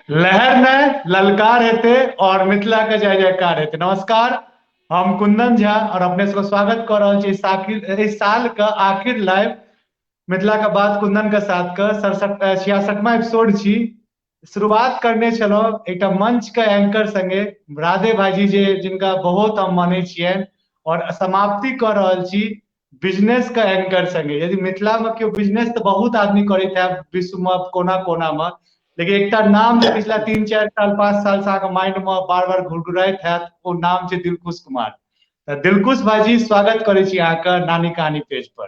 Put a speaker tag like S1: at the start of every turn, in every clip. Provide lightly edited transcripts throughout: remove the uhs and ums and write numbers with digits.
S1: लहर नहि ललकार हेतै और मिथिला के जय जयकार हेतै। नमस्कार, हम कुंदन झा और अपने सबके स्वागत कऽ रहल छी एहि साल के आखिर लाइव मिथिला के बात कुंदन के साथ के 66वां एपिसोड छी। शुरुआत करने छलहुँ एकटा मंच के एंकर संगे राधे भाईजी जे जिनका बहुत हम मानै छियनि, और समाप्ति कऽ रहल छी बिजनेस के एंकर संगे। यदि मिथिला में केओ बिजनेस तऽ बहुत आदमी करैत है विश्व में कोना कोना में, लेकिन एकटा नाम जे पिछला 3-4 साल 5 साल से अहाँके माइंड में बार बार घुरघुराइत हैत, ओ नाम छै दिलकुश कुमार। तऽ दिलकुश भाईजी, स्वागत करै छी अहाँके नानी कहानी पेज पर।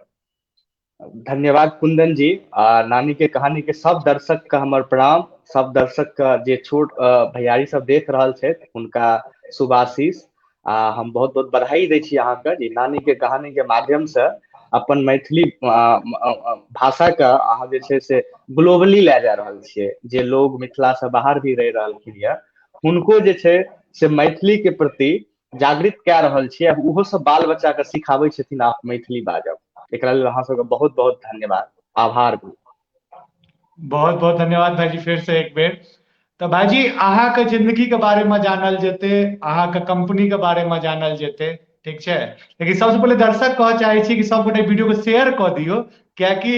S2: धन्यवाद कुंदन जी, आ नानी के कहानी के सब दर्शक के हमर प्रणाम। सब दर्शक के जे छोट भैयारी सब देख रहल छथि हुनका शुभाशीष। आ हम बहुत बहुत बधाई दै छी अहाँके जे नानी के कहानी के माध्यम से अपन मैथिली भाषा के अहाँ जे छै से ग्लोबली लए जा रहल छियै। जे लोग मिथिला से बाहर भी रहि रहलखिन यऽ हुनको जे छै से मैथिली के प्रति जागृत कए रहल छियै। ओहो सब बाल बच्चा के सिखाबै छथिन आप मैथिली बाजब। एकरा लेल अहाँ सबके बहुत बहुत धन्यवाद, आभार भी।
S1: बहुत बहुत धन्यवाद भाईजी फिर से एक बेर। तऽ भाईजी अहाँके जिंदगी के बारे में जानल जेतै, अहाँके कंपनी के बारे में जानल जेतै, ठीक छै। लेकिन सबसे पहिले दर्शक कहऽ चाहै छी कि सब गोटे वीडियो के शेयर कऽ दियौ, कियाकि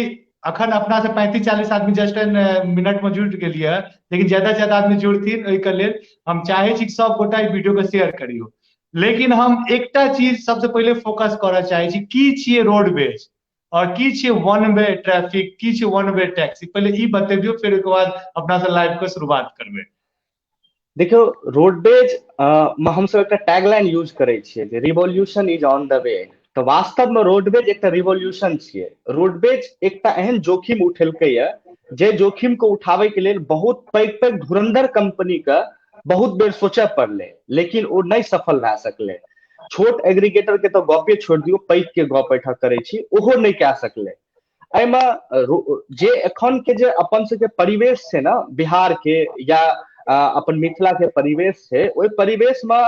S1: अखन अपना से 35-40 आदमी जस्ट इन मिनट में जुड़ि गेलियै, लेकिन ज्यादा से ज्यादा आदमी जुड़थिन, ओहिके लेल हम चाहै छी कि सब गोटा ई वीडियो के शेयर करियौ। लेकिन हम एकटा चीज सबसे पहिले फोकस करऽ चाहै छी, की छियै रोडवेज और की छियै वन वे ट्रैफिक, की छियै वन वे टैक्सी, पहिले ई बतेबियौ, फिर ओहिके बाद अपना से लाइव के शुरुआत करबै।
S2: देखियौ, रोडवेज मे हमसब एकटा टैगलाइन यूज करै छियै जे revolution is on the way. तऽ वास्तव मे रोडवेज एकटा रिवॉल्यूशन छियै। रोडवेज एकटा एहन जोखिम उठेलकै ये जे जोखिम के उठाबै के लेल बहुत पैघ पैघ धुरंधर कंपनी के बहुत बेर सोचय पड़लै, लेकिन ओ नहि सफल भए सकलै। छोट एग्रीगेटर के तऽ गपे छोड़ि दियौ, पैघ के गप एहिठाम करै छी, ओहो नहि कए सकलै। एहिमे जे एखन के जे अपन सबके परिवेश छै ने, बिहार के या अपन मिथिला के परिवेश छै, ओहि परिवेश मे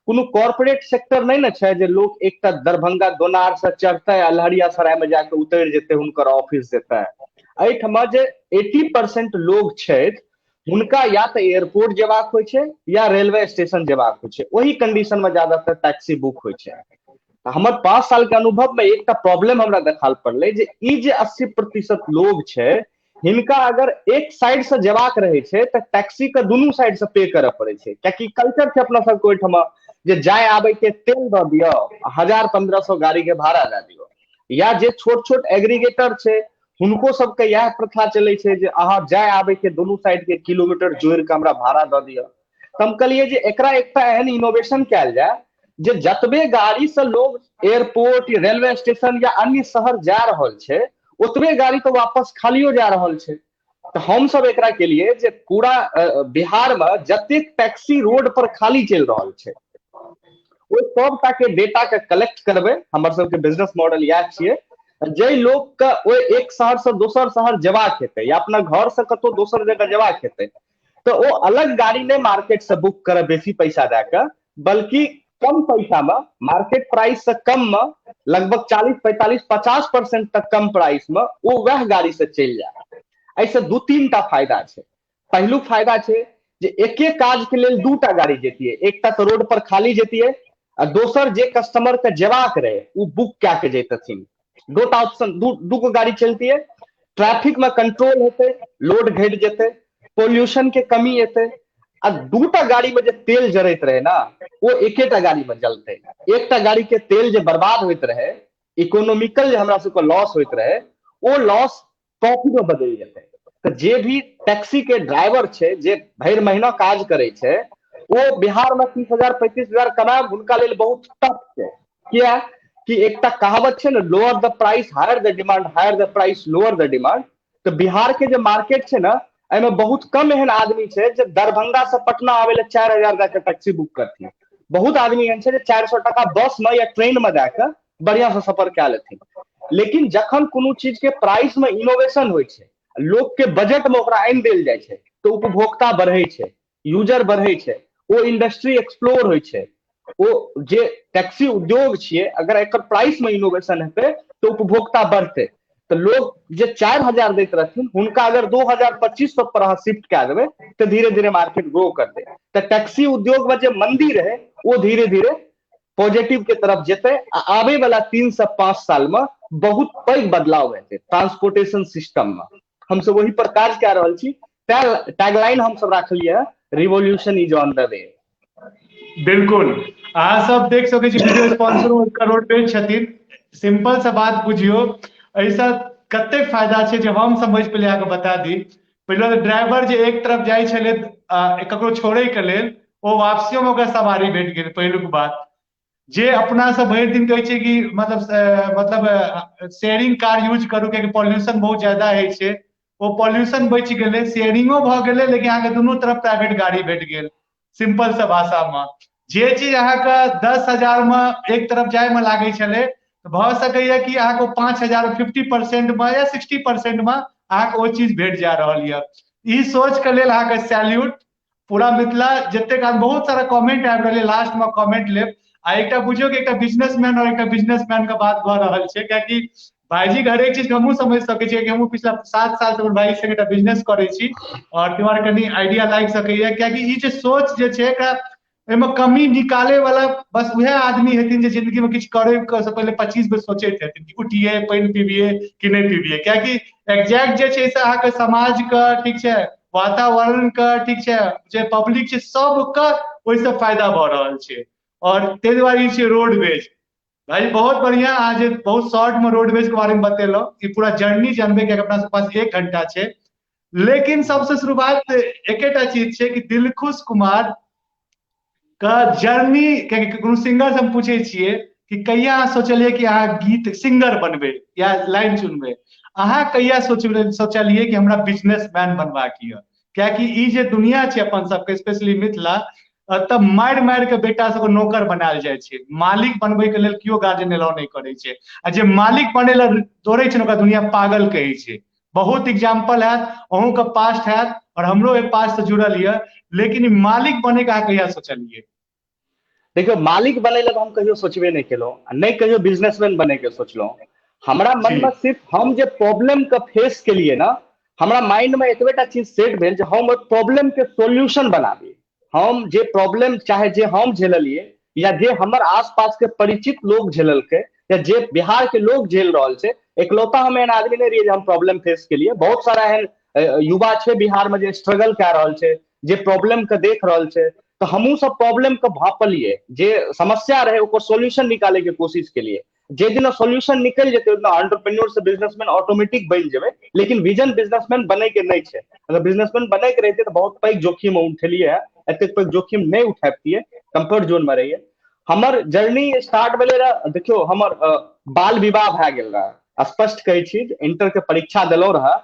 S2: कोनो कॉर्पोरेट सेक्टर नहि ने छै जे लोक एकटा दरभंगा दोनार से चढ़तै आ लहरियासराय मे जाके उतरि जेतै, हुनकर ऑफिस जेतै। एहिठमा जे 80% लोग छथि हुनका या तऽ एयरपोर्ट जेबाक होइ छै या रेलवे स्टेशन जेबाक होइ छै, ओहि कंडीशन मे ज्यादातर टैक्सी बुक होइ छै। तऽ हमर 5 साल के अनुभव मे एकटा प्रॉब्लम हमरा देखाल पड़लै जे ई जे 80% लोग छै हिनका अगर एक साइड से जेबाक रहै छै तऽ टैक्सी के दुनू साइड से पे करऽ पड़ै छै, कियाकि कल्चर छै अपना सबके ओहिठमा जे जाय आबै के तेल दऽ दियौ, 1000-1500 गाड़ी के भाड़ा दए दियौ। या जे छोट छोट एग्रीगेटर छै हुनको सबके इएह प्रथा चलै छै जे अहाँ जाय आबै के दुनू साइड के किलोमीटर जोड़ि के हमरा भाड़ा दऽ दिअ। तऽ हम कहलियै जे एकरा एकटा एहन इनोवेशन कयल जाय जे जतबे गाड़ी से लोग एयरपोर्ट या रेलवे स्टेशन या अन्य शहर जा रहल छै ओतबे गाड़ी तऽ वापस खालियो जा रहल छै। तऽ हमसब एकरा केलियै जे पूरा बिहार मे जतेक टैक्सी रोड पर खाली चलि रहल छै ओहि सबटा के डेटा के कलेक्ट करबै। हमर सबके बिजनेस मॉडल इएह छियै, जाहि लोक के ओहि एक शहर से दोसर शहर जेबाक हेतै या अपना घर से कतौ दोसर जगह जेबाक हेतै तऽ ओ अलग गाड़ी नहि मार्केट से बुक करय बेसी पैसा दए कऽ, बल्कि कम पैसा में मार्केट प्राइस से कम में लगभग 40, 45, 50% तक कम प्राइस में ओ वएह गाड़ी से चलि जाय। एहिसँ 2-3 टा फायदा छै। पहिलुक फायदा छै जे एके काज के लेल 2टा गाड़ी जैतियै, एकटा तऽ रोड पर खाली जैतियै आ दोसर जे कस्टमर के जेबाक रहे ओ बुक कए के जैतथिन। 2टा ऑप्शन, दू गो गाड़ी चलतियै, ट्रैफिक में कंट्रोल हेतै, लोड घटि जेतै, पॉल्यूशन के कमी एतै, आ 2टा गाड़ी में जे तेल जरैत रहे ना ओ एकेटा गाड़ी में जलतै। एकटा गाड़ी के तेल जे बर्बाद होइत रहे, इकोनॉमिकल जे हमरा सबके लॉस होइत रहे, ओ लॉस प्रॉफिट में बदलि जेतै। तऽ जे भी टैक्सी के ड्राइवर छै जे भरि महीना काज करै छै ओ बिहार में 30,000 35,000 कमायब हुनका लेल बहुत टफ छै। किया कि एकटा कहावत छै ने, lower the price higher the demand, higher the price lower the demand. तऽ बिहार के जे मार्केट छै ने एहिमे बहुत कम एहन आदमी छै जे दरभंगा से पटना आबै लए 4000 दए के टैक्सी बुक करथिन। बहुत आदमी एहन छै जे 400 टका बस में या ट्रेन में दए के बढ़िया से सफर कए लेथिन। लेकिन जखन कोनो चीज के प्राइस में इनोवेशन होइ छै, लोक के बजट में ओकरा आनि देल जाइ छै, तऽ उपभोक्ता बढ़ै छै, यूजर बढ़ै छै, ओ इंडस्ट्री एक्सप्लोर होइ छै। ओ जे टैक्सी उद्योग छियै अगर एकर प्राइस में इनोवेशन हेतै तऽ उपभोक्ता बढ़तै। तऽ लोग जे 4000 दैत रहथिन हुनका अगर 2000 2500 पर अहाँ शिफ्ट कए देबै तऽ धीरे धीरे मार्केट ग्रो करतै। तऽ टैक्सी उद्योग में जे मंदी रहे ओ धीरे धीरे पॉजिटिव के तरफ जेतै आ आबै वाला 3 से 5 साल में बहुत पैघ बदलाव हेतै ट्रांसपोर्टेशन सिस्टम में। हमसब ओहि पर काज कए रहल छी। टैगलाइन हमसब राखलियै revolution is on the way.
S1: बिल्कुल, अहाँ सब देख सकै छी वीडियो स्पॉन्सर रोडवेज छथिन। सिंपल सा बात बुझियौ, एहिसँ कतेक फायदा छै जे हम समझ पेलियै अहाँके बता दी। पहिले तऽ ड्राइवर जे एक तरफ जाइ छलै ककरो छोड़ै के लेल, ओ वापसियो में ओकरा सवारी भेट गेल। पहिलुक बात जे अपना सब भरि दिन कहै छै कि मतलब शेयरिंग कार यूज करू कियाकि पॉल्यूशन बहुत ज्यादा होइ छै, ओ पॉल्यूशन बचि गेलै, शेयरिंगो भऽ गेलै, लेकिन अहाँके दुनू तरफ प्राइवेट गाड़ी भेट गेल। सिंपल सा भाषा में जे चीज अहाँके 10,000 में एक तरफ जाय में लागै छलै, भऽ सकैया कि अहाँके 5,000 50% में या 60% में अहाँके ओ चीज भेट जा रहल यऽ। ई सोच के लेल अहाँके सैल्यूट। पूरा मिथिला जतेक आदमी, बहुत सारा कमेंट आबि रहल यऽ, लास्ट में कमेंट लेब। आ एकटा बुझियौ कि एकटा बिजनेसमैन और एकटा बिजनेसमैन के बात भऽ रहल छै, कियाकि भाईजी के हरेक चीज हमहूँ समझ सकै छियै कि हमहूँ पिछला 7 साल से अपन भाई संगे एकटा बिजनेस करै छी और तुम्हारे कनि आइडिया लागि सकैया, कियाकि ई जे सोच जे छै एकरा एहिमे कमी निकाले वाला बस उएह आदमी हेथिन जे जिंदगी में किछु करे से पहिले 25 बेर सोचैत हेथिन कि उठिए पानि पीबिए कि नहि पीबिए, कियाकि एग्जैक्ट जे छै से अहाँके समाज के ठीक छै, वातावरण के ठीक छै, जे पब्लिक छै सबके ओहिसँ फायदा भऽ रहल छै। और ताहि दुआरे ई छै रोडवेज। भाई बहुत बढ़िया, अहाँ जे बहुत शॉर्ट में रोडवेज के बारे में बतेलहुँ, ई पूरा जर्नी जानबे कियाकि अपना सब पास 1 घंटा छै। लेकिन सबसे शुरुआत एकेटा चीज छै कि दिलखुश कुमार के जर्नी, कियाकि कोनो सिंगर से हम पूछै छियै कि कहिया अहाँ सोचलियै कि अहाँ गीत सिंगर बनबै या लाइन चुनबै, अहाँ कहिया सोचलियै कि हमरा बिजनेसमैन बनबाक यऽ? कियाकि ई जे दुनिया छै अपन सबके, स्पेशली मिथिला, तब मारि मारि के बेटा सबके नौकर बनायल जाइ छै। मालिक बनबै के लेल केओ गार्जियन एलाउ नहि करै छै, आ जे मालिक बनै लए दौड़ै छै ने ओकरा दुनिया पागल कहै छै। बहुत एग्जाम्पल हैत, अहूँके पास्ट हैत और हमरो एहि पास्ट से जुड़ल यऽ, लेकिन ई मालिक बनै के अहाँ कहिया सोचलियै?
S2: देखियौ, मालिक बनै लए तऽ हम कहियो सोचबे नहि केलहुँ, आ नहि कहियो बिजनेसमैन बनै के सोचलहुँ। हमरा मन में सिर्फ हम जे प्रॉब्लम के फेस केलियै ने, हमरा माइंड में एतबेटा चीज सेट भेल जे हम ओहि प्रॉब्लम के सोल्यूशन बनाबी। हम जे प्रॉब्लम चाहे जे हम झेललियै या जे हमर आसपास के परिचित लोग झेललकै या जे बिहार के लोग झेल रहल छै, एकलौता हम एहन आदमी नहि रहियै जे हम प्रॉब्लम फेस केलियै। बहुत सारा एहन युवा छै बिहार में जे स्ट्रगल कए रहल छै, जे प्रॉब्लम के देख रहल छै, तऽ हमहूँ सब प्रॉब्लम के भापलियै, जे समस्या रहै ओकर सोल्यूशन निकालै के कोशिश केलियै। जे दिना सोल्यूशन निकलि जेतै ओहि दिना एंटरप्रेन्योर से बिजनेसमैन ऑटोमेटिक बनि जेबै, लेकिन विजन बिजनेसमैन बनै के नहि छै। अगर बिजनेसमैन बनै के रहितै तऽ बहुत पैघ जोखिम हम उठेलियै हँ, एतेक पैघ जोखिम नहि उठैबतियै, कम्फर्ट जोन में रहियै। हमर जर्नी स्टार्ट भेलै रहए, देखियौ हमर बाल विवाह भए गेल रहए। स्पष्ट कहै छी जे इंटर के परीक्षा देलहुँ रहए,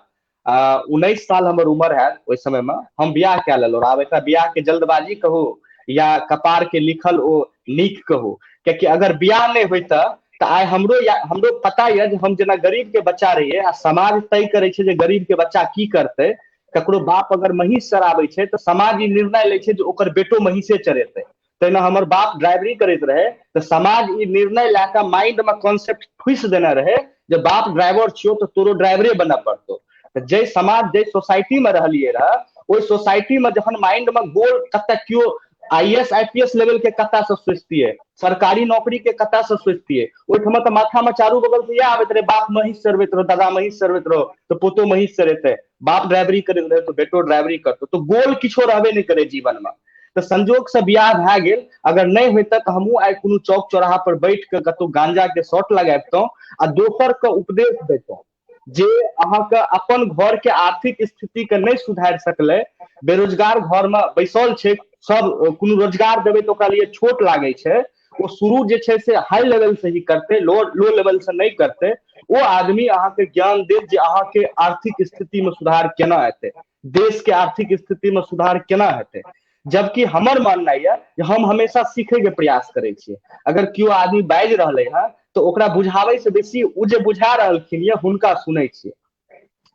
S2: 19 साल हमर उम्र हैत ओहि समय में हम बियाह कए लेलहुँ। आब एकरा बियाह के जल्दबाजी कहू या कपार के लिखल ओ नीक कहू, कियाकि अगर बियाह नहि होइता तऽ आइ हमरो पता यऽ जे हम जेना गरीब के बच्चा रहियै आ समाज तय करै छै जे गरीब के बच्चा की करतै। ककरो बाप अगर महींस चराबै छै तऽ समाज ई निर्णय लै छै जे ओकर बेटो महींसे चरेतै। तहिना हमर बाप ड्राइवरी करैत रहे तऽ समाज ई निर्णय लए कऽ माइंड में कॉन्सेप्ट ठुसि देने रहे जे बाप ड्राइवर छियौ तऽ तोरो ड्राइवरे बनऽ पड़तौ। तऽ जै समाज जै सोसाइटी में रहलियै रह, ओहि सोसाइटी में जखन माइंड में गोल कतऽ केओ I S I P S level के कतऽ से सोचतियै, सरकारी नौकरी के कतऽ से सोचतियै, ओहिठमा तऽ माथा में चारू बगल से इएह आबैत रहै, बाप महींस चरबैत रहो, दादा महींस चरबैत रहो तऽ पोतो महींस चरेतै, बाप ड्राइवरी करैत रहै तऽ बेटो ड्राइवरी करतौ, तऽ गोल किछो रहबे नहि करै जीवन में। तऽ संजोग से बियाह भए गेल, अगर नहि होइता तऽ हमहूँ आइ कोनो चौक चौराहा पर बैठ कऽ कतहु गांजा के शॉट लगाबितहुँ आ दोसर के उपदेश दैतहुँ जे अहाँके अपन घर के आर्थिक स्थिति के नहि सुधारि सकलै, बेरोजगार घर में बैसल छै, सब कोनो रोजगार देबै तऽ ओकरा लिए छोट लागै छै, ओ शुरू जे छै से हाई लेवल से ही करतै, लो लेवल से नहि करतै। ओ आदमी अहाँके ज्ञान देत जे अहाँके आर्थिक स्थिति में सुधार केना एतै, देश के आर्थिक स्थिति में सुधार केना हेतै। जबकि हमर माननाइ यऽ जे हम हमेशा सीखै के प्रयास करै छियै। अगर केओ आदमी बाजि रहलै हँ तऽ ओकरा बुझाबै से बेसी ओ जे बुझा रहलखिन यऽ हुनका सुनै छियै।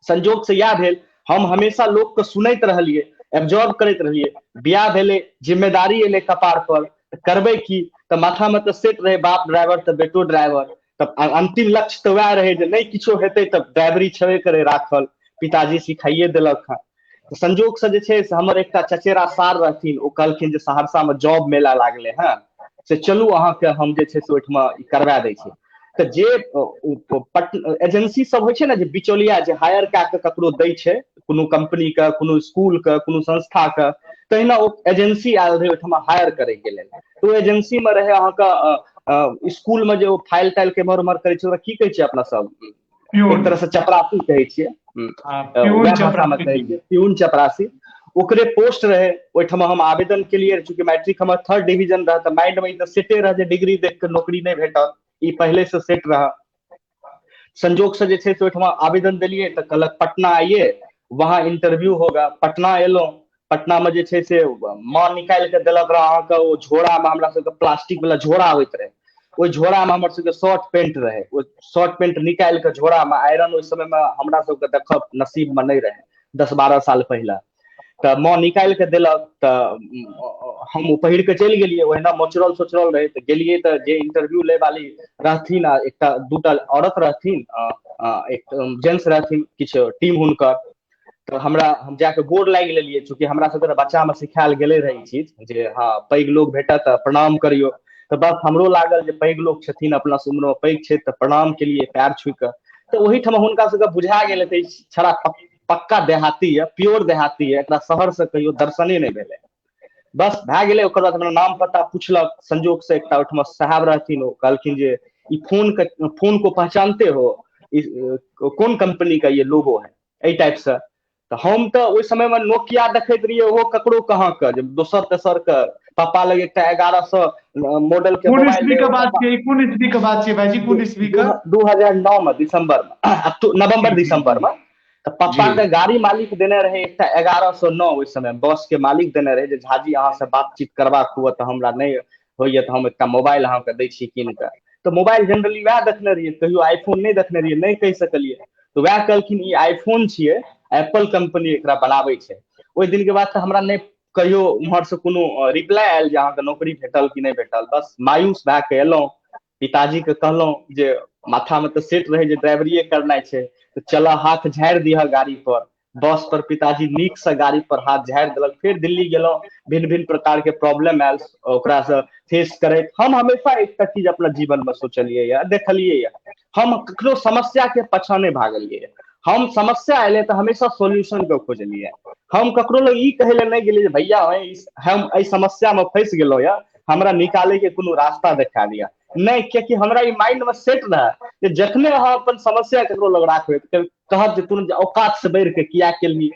S2: संजोग से इएह भेल, हम हमेशा लोकके सुनैत रहलियै, एब्जॉर्ब करैत रहलियै। बियाह भेलै, जिम्मेदारी एलै कपार पर, तऽ करबै की, तऽ माथामे तऽ सेट रहै बाप ड्राइवर तऽ बेटो ड्राइवर, तऽ अंतिम लक्ष्य तऽ वएह रहै जे नहि किछो हेतै तऽ ड्राइवरी छेबे करै राखल, पिताजी सिखाइए देलक हँ। तऽ संजोगसँ जे छै से हमर एकटा चचेरा सार रहथिन, ओ कहलखिन जे सहरसामे जॉब मेला लागलै हँ, से चलू अहाँके हम जे छै से ओहिठमा करवा दै छी। तऽ जे एजेंसी सब होइ छै ने, जे बिचौलिया जे हायर कए कऽ ककरो दै छै कोनो कम्पनीके, कोनो स्कूलके, कोनो संस्थाके, तहिना ओ एजेंसी आयल रहै ओहिठमा हायर करैके लेल। तऽ ओ एजेंसीमे रहै अहाँके स्कूलमे जे ओ फाइल ताइल के एम्हर ओम्हर करै छै, ओकरा की कहै छियै अपना सब? एक तरह से चपरासी कहै छियै, कहै छियै प्यून चपरासी। ओकरे पोस्ट रहै ओहिठमा, हम आवेदन केलियै। चूँकि मैट्रिक हमर थर्ड डिवीजन रहै तऽ माइंडमे ई तऽ सेटे रहै जे डिग्री देख कऽ नौकरी नहि भेटत, ई पहिले से सेट रहा। संजोग से जे छै से ओहिठमा आवेदन देलियै तऽ कहलक पटना आइए, वहाँ इंटरव्यू होगा। पटना एलहुँ, पटना मे जे छै से माँ निकालि कऽ देलक रह अहाँके ओ झोरामे, हमरा सबके प्लास्टिक वाला झोरा होइत रहै, ओहि झोरामे हमर सबके शर्ट पेंट रहै। ओ शर्ट पेंट निकालि कऽ झोरामे, आयरन ओहि समयमे हमरा सबके देखब नसीबमे नहि रहै 10-12 साल पहिले, तऽ माँ निकालि कऽ देलक तऽ हम ओ पहिर कऽ चलि गेलियै। ओहिना मोचरल सोचरल रहै तऽ गेलियै, तऽ जे इंटरव्यू लै वाली रहथिन आ एकटा दूटा औरत रहथिन, एक जेंट्स रहथिन, किछु टीम हुनकर, तऽ हमरा हम जाकऽ गोर लागि लेलियै। चूँकि हमरा सबके तऽ बच्चामे सिखायल गेलै रहै ई चीज जे हँ पैघ लोक भेटत तऽ प्रणाम करियौ, तऽ बस हमरो लागल जे पैघ लोक छथिन, अपना से उम्रमे पैघ छै, तऽ प्रणाम केलियै पैर छुइ कऽ। तऽ ओहिठाम हुनका सबके बुझा गेल हेतै छड़ा पक्का देहाती यऽ, प्योर देहाती यऽ, एकरा शहर से कहियो दर्शने नहि भेलै। बस भए गेलै। ओकर बाद हमरा नाम पता पुछलक, संजोग से एकटा ओहिठमा साहब रहथिन, ओ कहलखिन जे ई फोन को पहचानते हो, ई कोन कंपनी का ये लोगो है, एहि टाइप से। तऽ हम तऽ ओहि समय मे नोकिया देखैत रहियै, ओहो ककरो कहाँ के, जे दोसर तेसर के पापा लग एकटा 1100 मॉडल के
S1: कोन ईस्वी के बात छियै? कोन ईस्वी के बात छियै भाईजी? कोन ईस्वी के?
S2: 2009 मे, दिसंबर मे, नवंबर दिसंबर मे। तऽ पप्पा के गाड़ी मालिक देने रहे एकटा 1109 ओहि समय बस के मालिक देने रहे जे झाजी अहाँ से बातचीत करबाक हुए तऽ हमरा नहि होइए तऽ हम एकटा मोबाइल अहाँके दै छी कीन कऽ। तऽ मोबाइल जनरली वएह देखने रहियै, कहियो आईफोन नहि देखने रहियै, नहि कहि सकलियै। तऽ वएह कहलखिन ई आईफोन छियै, एप्पल कंपनी एकरा बनाबै छै। ओहि दिन के बाद तऽ हमरा नहि कहियो उम्हर से कोनो रिप्लाई आयल जे अहाँके नौकरी भेटल कि नहि भेटल। बस मायूस भए कऽ एलहुँ, पिताजी के कहलहुँ जे माथामे तऽ सेट रहै जे ड्राइवरिये करनाइ छै, तऽ चलऽ हाथ झाड़ि दिहऽ गाड़ी पर। बस पर पिताजी नीकसँ गाड़ी पर हाथ झाड़ि देलक। फेर दिल्ली गेलहुँ, भिन्न भिन्न प्रकार के प्रॉब्लम आयल, ओकरासँ फेस करैत हम हमेशा एकटा चीज अपना जीवन मे सोचलियै या देखलियै या, हम ककरो समस्या के पाछा नहि भागलियै। हम समस्या एलै तऽ हमेशा सोल्यूशन के खोजलियै। हम ककरो लग ई कहै लए नहि गेलियै जे भैया हम एहि समस्या मे फँसि गेलहुँ या, हमरा निकालै के कोनो रास्ता देखा दिअ, नहि, कियाकि हमरा ई माइंड मे सेट रहए जे जखने अहाँ अपन समस्या ककरो लग राखबै तऽ कहत जे तुरंत औकात से बढ़ि के किया केलही,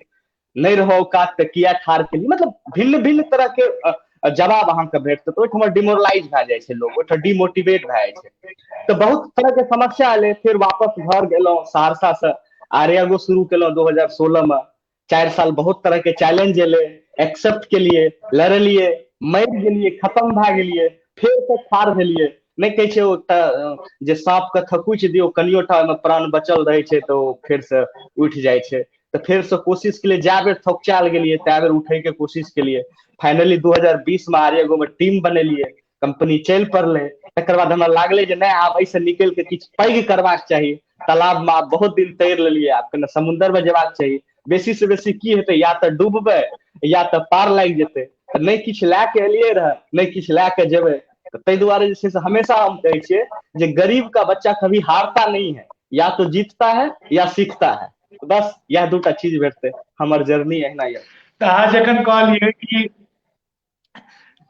S2: नहि रहो औकात तऽ किया ठाढ़ केलही। मतलब भिन्न भिन्न तरह के जवाब अहाँके भेटत, तऽ ओहिठाम डिमोरलाइज भए जाइ छै लोग, ओहिठाम डिमोटिवेट भए जाइ छै। तऽ बहुत तरह के समस्या एलै। फेर वापस घर गेलहुँ सहरसा से, आर्यागो शुरू केलहुँ 2016 मे। 4 साल बहुत तरह के चैलेंज एलै, एक्सेप्ट केलियै, लड़लियै, मरि गेलियै, खतम भए गेलियै, फेर से ठाढ़ भेलियै। नहि कहै छै ओ जे साँप के थकुचि दियौ, कनियो टा ओहिमे प्राण बचल रहै छै तऽ ओ फेर से उठि जाइ छै। तऽ फेर से कोशिश केलियै, जए बेर थकुचायल गेलियै तए बेर उठै के कोशिश केलियै। फाइनली 2020 मे आर्यगो मे टीम बनेलियै, कंपनी चलि पड़लै। तकर बाद हमरा लागलै जे नहि, आब एहिसँ निकलि कऽ किछु पैघ करबाक चाही। तालाब मे आब बहुत दिन तैर लेलियै, आब कने समुन्दर मे जेबाक चाही। बेसी से बेसी की हेतै, या तऽ डूबबै या तऽ पार लागि जेतै। तऽ नहि किछु लए के एलियै रहए, नहि किछु लए के जेबै। तऽ ताहि दुआरे जे छै से हमेशा हम कहै छियै जे गरीब का बच्चा कभी हारता नहीं है, या तो जीतता है या सीखता है। बस इएह दूटा चीज भेटतै। हमर जर्नी एहिना यऽ।
S1: तऽ अहाँ जखन कहलियै कि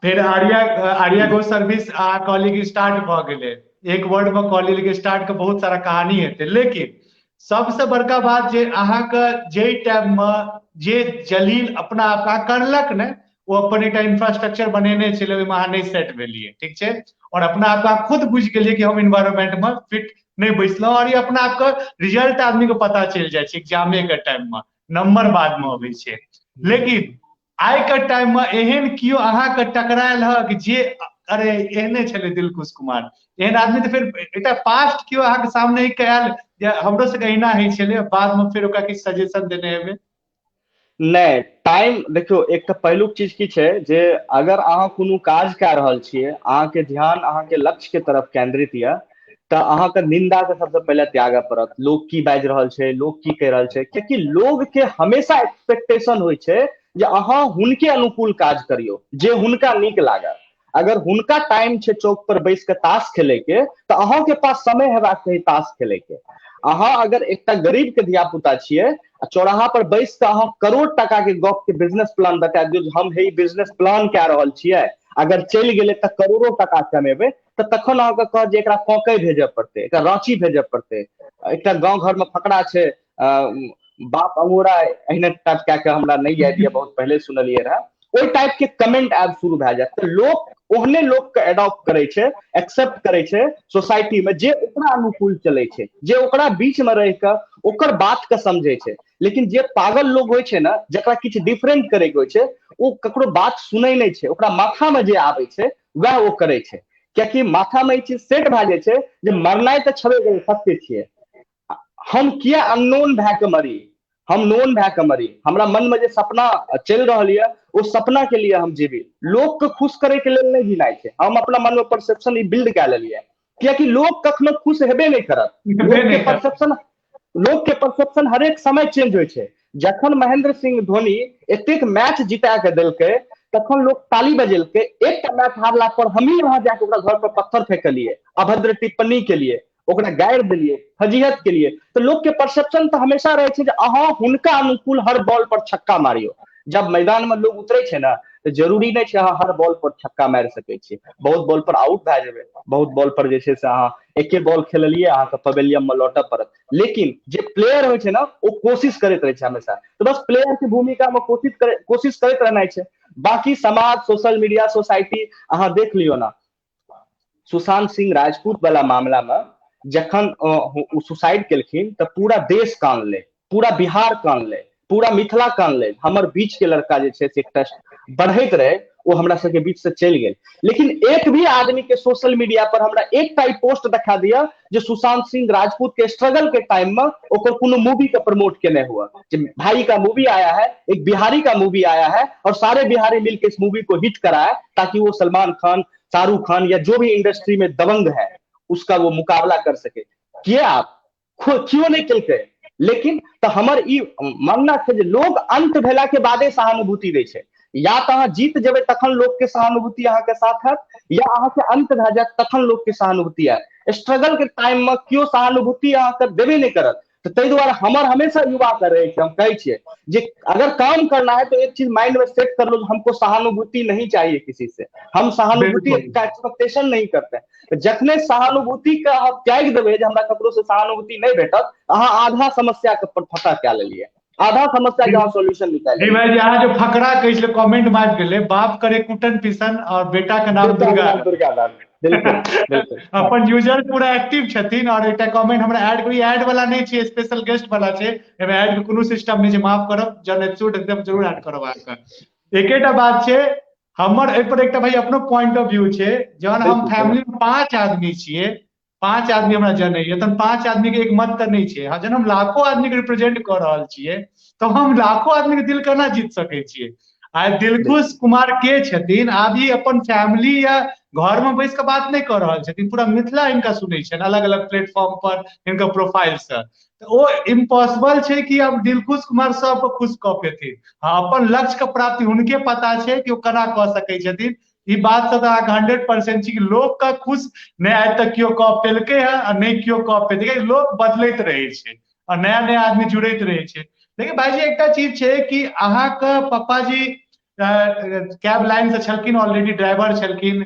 S1: फेर आर्या गो सर्विस अहाँ कहलियै कि स्टार्ट भऽ गेलै, एक वर्ड मे कहलियै, लेकिन स्टार्ट के बहुत सारा कहानी हेतै। लेकिन सबसे बड़का बात जे अहाँके जे टाइम मे जे जलील अपना आपका करलक ने, ओ अपन एकटा इंफ्रास्ट्रक्चर बनेने छलै, ओहिमे अहाँ नहि सेट भेलियै, ठीक छै। और अपना आपका खुद बुझि गेलियै कि हम इन्वायरमेंट मे फिट नहि बैसलहुँ, और ई अपना आपके रिजल्ट आदमी के पता चलि जाइ छै एग्जामे के टाइम मे, नंबर बाद मे अबै छै। लेकिन आइ के टाइम मे एहन केओ अहाँके टकरायल ह कि जे अरे एहने छलै दिलकुश कुमार, एहन आदमी तऽ फेर एकटा पास्ट केओ अहाँके सामने ही आयल जे हमरो सबके एहिना होइ छलै, बाद मे फेर ओकरा किछु सजेशन देने हेबै?
S2: नहि, टाइम देखियौ, एक तऽ पहिलुक चीज की छै जे अगर अहाँ कोनो काज कए रहल छियै, अहाँके ध्यान अहाँके लक्ष्य के तरफ केंद्रित यऽ, तऽ तऽ अहाँके निंदा के सबसे पहिले त्यागऽ पड़त। लोग की बाजि रहल छै, लोग की कहि रहल छै, कियाकि लोग के हमेशा एक्सपेक्टेशन होइ छै जे अहाँ हुनके अनुकूल काज करियौ जे हुनका नीक लागत। अगर हुनका टाइम छै चौक पर बैस के ताश खेले के, तऽ अहाँके पास समय हेबाक चाही ताश खेले के। अहाँ अगर एकटा गरीब के धिया पुता छियै आ चौराहा पर बैस के अहाँ करोड़ टाका के गप के बिजनेस प्लान बता दियौ जे हम हे बिजनेस प्लान कए रहल छियै, अगर चलि गेलै तऽ करोड़ो टाका कमेबै, तऽ तखन अहाँके कहत जे एकरा कौकई भेजऽ पड़तै, एकरा राँची भेजऽ पड़तै। एकटा गाँव घरमे फकरा छै, बाप अंगोरा एहने टाइप कए के हमरा नहि याद यऽ, बहुत पहिले सुनलियै रहए, ओहि टाइप के कमेंट आबि शुरू भए जायत। तऽ लोक ओहने लोक के एडॉप्ट करै छै, एक्सेप्ट करै छै सोसाइटी मे, जे ओकरा अनुकूल चलै छै, जे ओकरा बीच मे रहि कऽ ओकर बात के समझै छै। लेकिन जे पागल लोग होइ छै ने, जकरा किछु डिफरेंट करे के होइ छै, ओ ककरो बात सुनै नहि छै, ओकरा माथा मे जे आबै छै वएह ओ करै छै। कियाकि माथा मे ई चीज सेट भए जाइ छै जे मरनाइ तऽ छेबे करै, सत्य छियै, हम किया अननोन भए कऽ मरी, हम नोन भए कऽ मरी, हमरा मन मे जे सपना चलि रहल यऽ ओ सपना के लिए हम जीबी। लोक के खुश करे के लेल नहि जीनाइ छै। हम अपना मन मे परसेप्शन ई बिल्ड कए लेलियै, कियाकि लोक कखनो खुश हेबे नहि करत। लोक के परसेप्शन हरेक समय चेंज होइ छै। जखन महेंद्र सिंह धोनी एतेक मैच जिता के देलकै तखन लोक ताली बजेलकै। एकटा मैच हारला पर हमही वहां जाके ओकरा घर पर पत्थर फेंकलियै, अभद्र टिप्पणी के लिए ओकरा गारि देलियै, फजीहत के लिए। तऽ लोक के परसेप्शन तऽ हमेशा रहै छै जे अहाँ हुनका अनुकूल हर बॉल पर छक्का मारियौ। जब मैदान मे लोग उतरे छै ने, तऽ जरूरी नहि छै अहाँ हर बॉल पर छक्का मारि सकै छी। बहुत बॉल पर आउट भए जेबै, बहुत बॉल पर जे छै से अहाँ एके बॉल खेललियै, अहाँके पवेलियम मे लौटऽ पड़त। लेकिन जे प्लेयर होइ छै ने, ओ कोशिश करैत रहै छै हमेशा। तऽ बस प्लेयर के भूमिका मे कोशिश करैत रहनाइ छै। बाकी समाज, सोशल मीडिया, सोसाइटी, अहाँ देख लियौ ने, सुशांत सिंह राजपूत वाला मामला मे जखन ओ सुसाइड केलखिन तऽ पूरा देश कानलै, पूरा बिहार कानलै, पूरा मिथिला कानलै। हमर बीच के लड़का जे छै से एकटा बढ़ैत रहे, ओ हमरा सबके बीच से चलि गेल। लेकिन एक भी आदमी के सोशल मीडिया पर हमरा एकटा पोस्ट देखा दिया जे सुशांत सिंह राजपूत के स्ट्रगल के टाइम में ओकर कोनो मूवी के प्रमोट केने हुआ, जे भाई का मूवी आया है, एक बिहारी का मूवी आया है और सारे बिहारी मिलके इस मूवी को हिट कराया, ताकि वो सलमान खान, शाहरुख खान या जो भी इंडस्ट्री में दबंग है उसका वो मुकाबला कर सके। किया आप क्यों नहीं केलकै? लेकिन तऽ हमर ई मानना छै जे लोग अंत भेला के बादे सहानुभूति दै छै। या तऽ अहाँ जीत जेबै तखन लोक के सहानुभूति अहाँके साथ हैत, या अहाँके अंत भए जायत तखन लोक के सहानुभूति आयत। स्ट्रगल के टाइम मे केओ सहानुभूति अहाँके देबे नहि करत। तऽ ताहि दुआरे हमर हमेशा युवा के रहै छै, हम कहै छियै जे अगर काम करना है तो एक चीज माइंड में सेट कर लो, हमको सहानुभूति नहीं चाहिए किसी से, हम सहानुभूति का एक्सपेक्टेशन नहीं करते हैं। तऽ जखने सहानुभूति के अहाँ त्यागि देबै जे हमरा ककरो से सहानुभूति नहि भेटत, अहाँ आधा समस्या के फतह कए लेलियै, आधा समस्या के अहाँ सोल्यूशन निकालि
S1: जी भाई जी, अहाँ जो फकरा कहै छलै कमेंट मारि गेलै, बाप करे कुटन पिसन और बेटा के नाम दुर्गा।
S2: दुर्गा नाम। बिल्कुल बिल्कुल।
S1: अपन यूजर पूरा एक्टिव छथिन। और एकटा कमेंट हमरा ऐड, कोई ऐड वाला नहि छै, स्पेशल गेस्ट वाला छै, एहिमे ऐड के कोनो सिस्टम नहि छै, माफ करब, जन एपिसोड एकदम जरूर ऐड करब अहाँके। एकेटा बात छै हमर एहि पर, एकटा भाई अपनो पॉइंट ऑफ व्यू छै। जहन हम फैमिली में 5 आदमी छियै, 5 आदमी हमरा जनैया, तहन 5 आदमी के एक मत तऽ नहि छै। जहन हम लाखों आदमी के रिप्रेजेंट कऽ रहल छियै तऽ हम लाखों आदमी के दिल केना जीत सकै छियै? आइ दिलखुश कुमार के छथिन, आब ई अपन फैमिली या घर में बैस कऽ बात नहि कऽ रहल छथिन, पूरा मिथिला हिनका सुनै छनि अलग अलग प्लेटफॉर्म पर हिनकर प्रोफाइल से। तऽ ओ इम्पॉसिबल छै कि आब दिलखुश कुमार सबके खुश कऽ पेथिन। हाँ, अपन लक्ष्य के प्राप्ति हुनके पता छै कि ओ केना कऽ सकै छथिन। ई बात से तऽ अहाँके 100% छै कि लोक के खुश नहि आइ तक केओ कऽ पेलकै हँ आ नहि केओ कऽ पेतै। लोक बदलैत रहै छै आ नया नया आदमी जुड़ैत रहै छै। लेकिन भाईजी एकटा चीज छै कि अहाँके पप्पा जी कैब लाइन से छलखिन, ऑलरेडी ड्राइवर छलखिन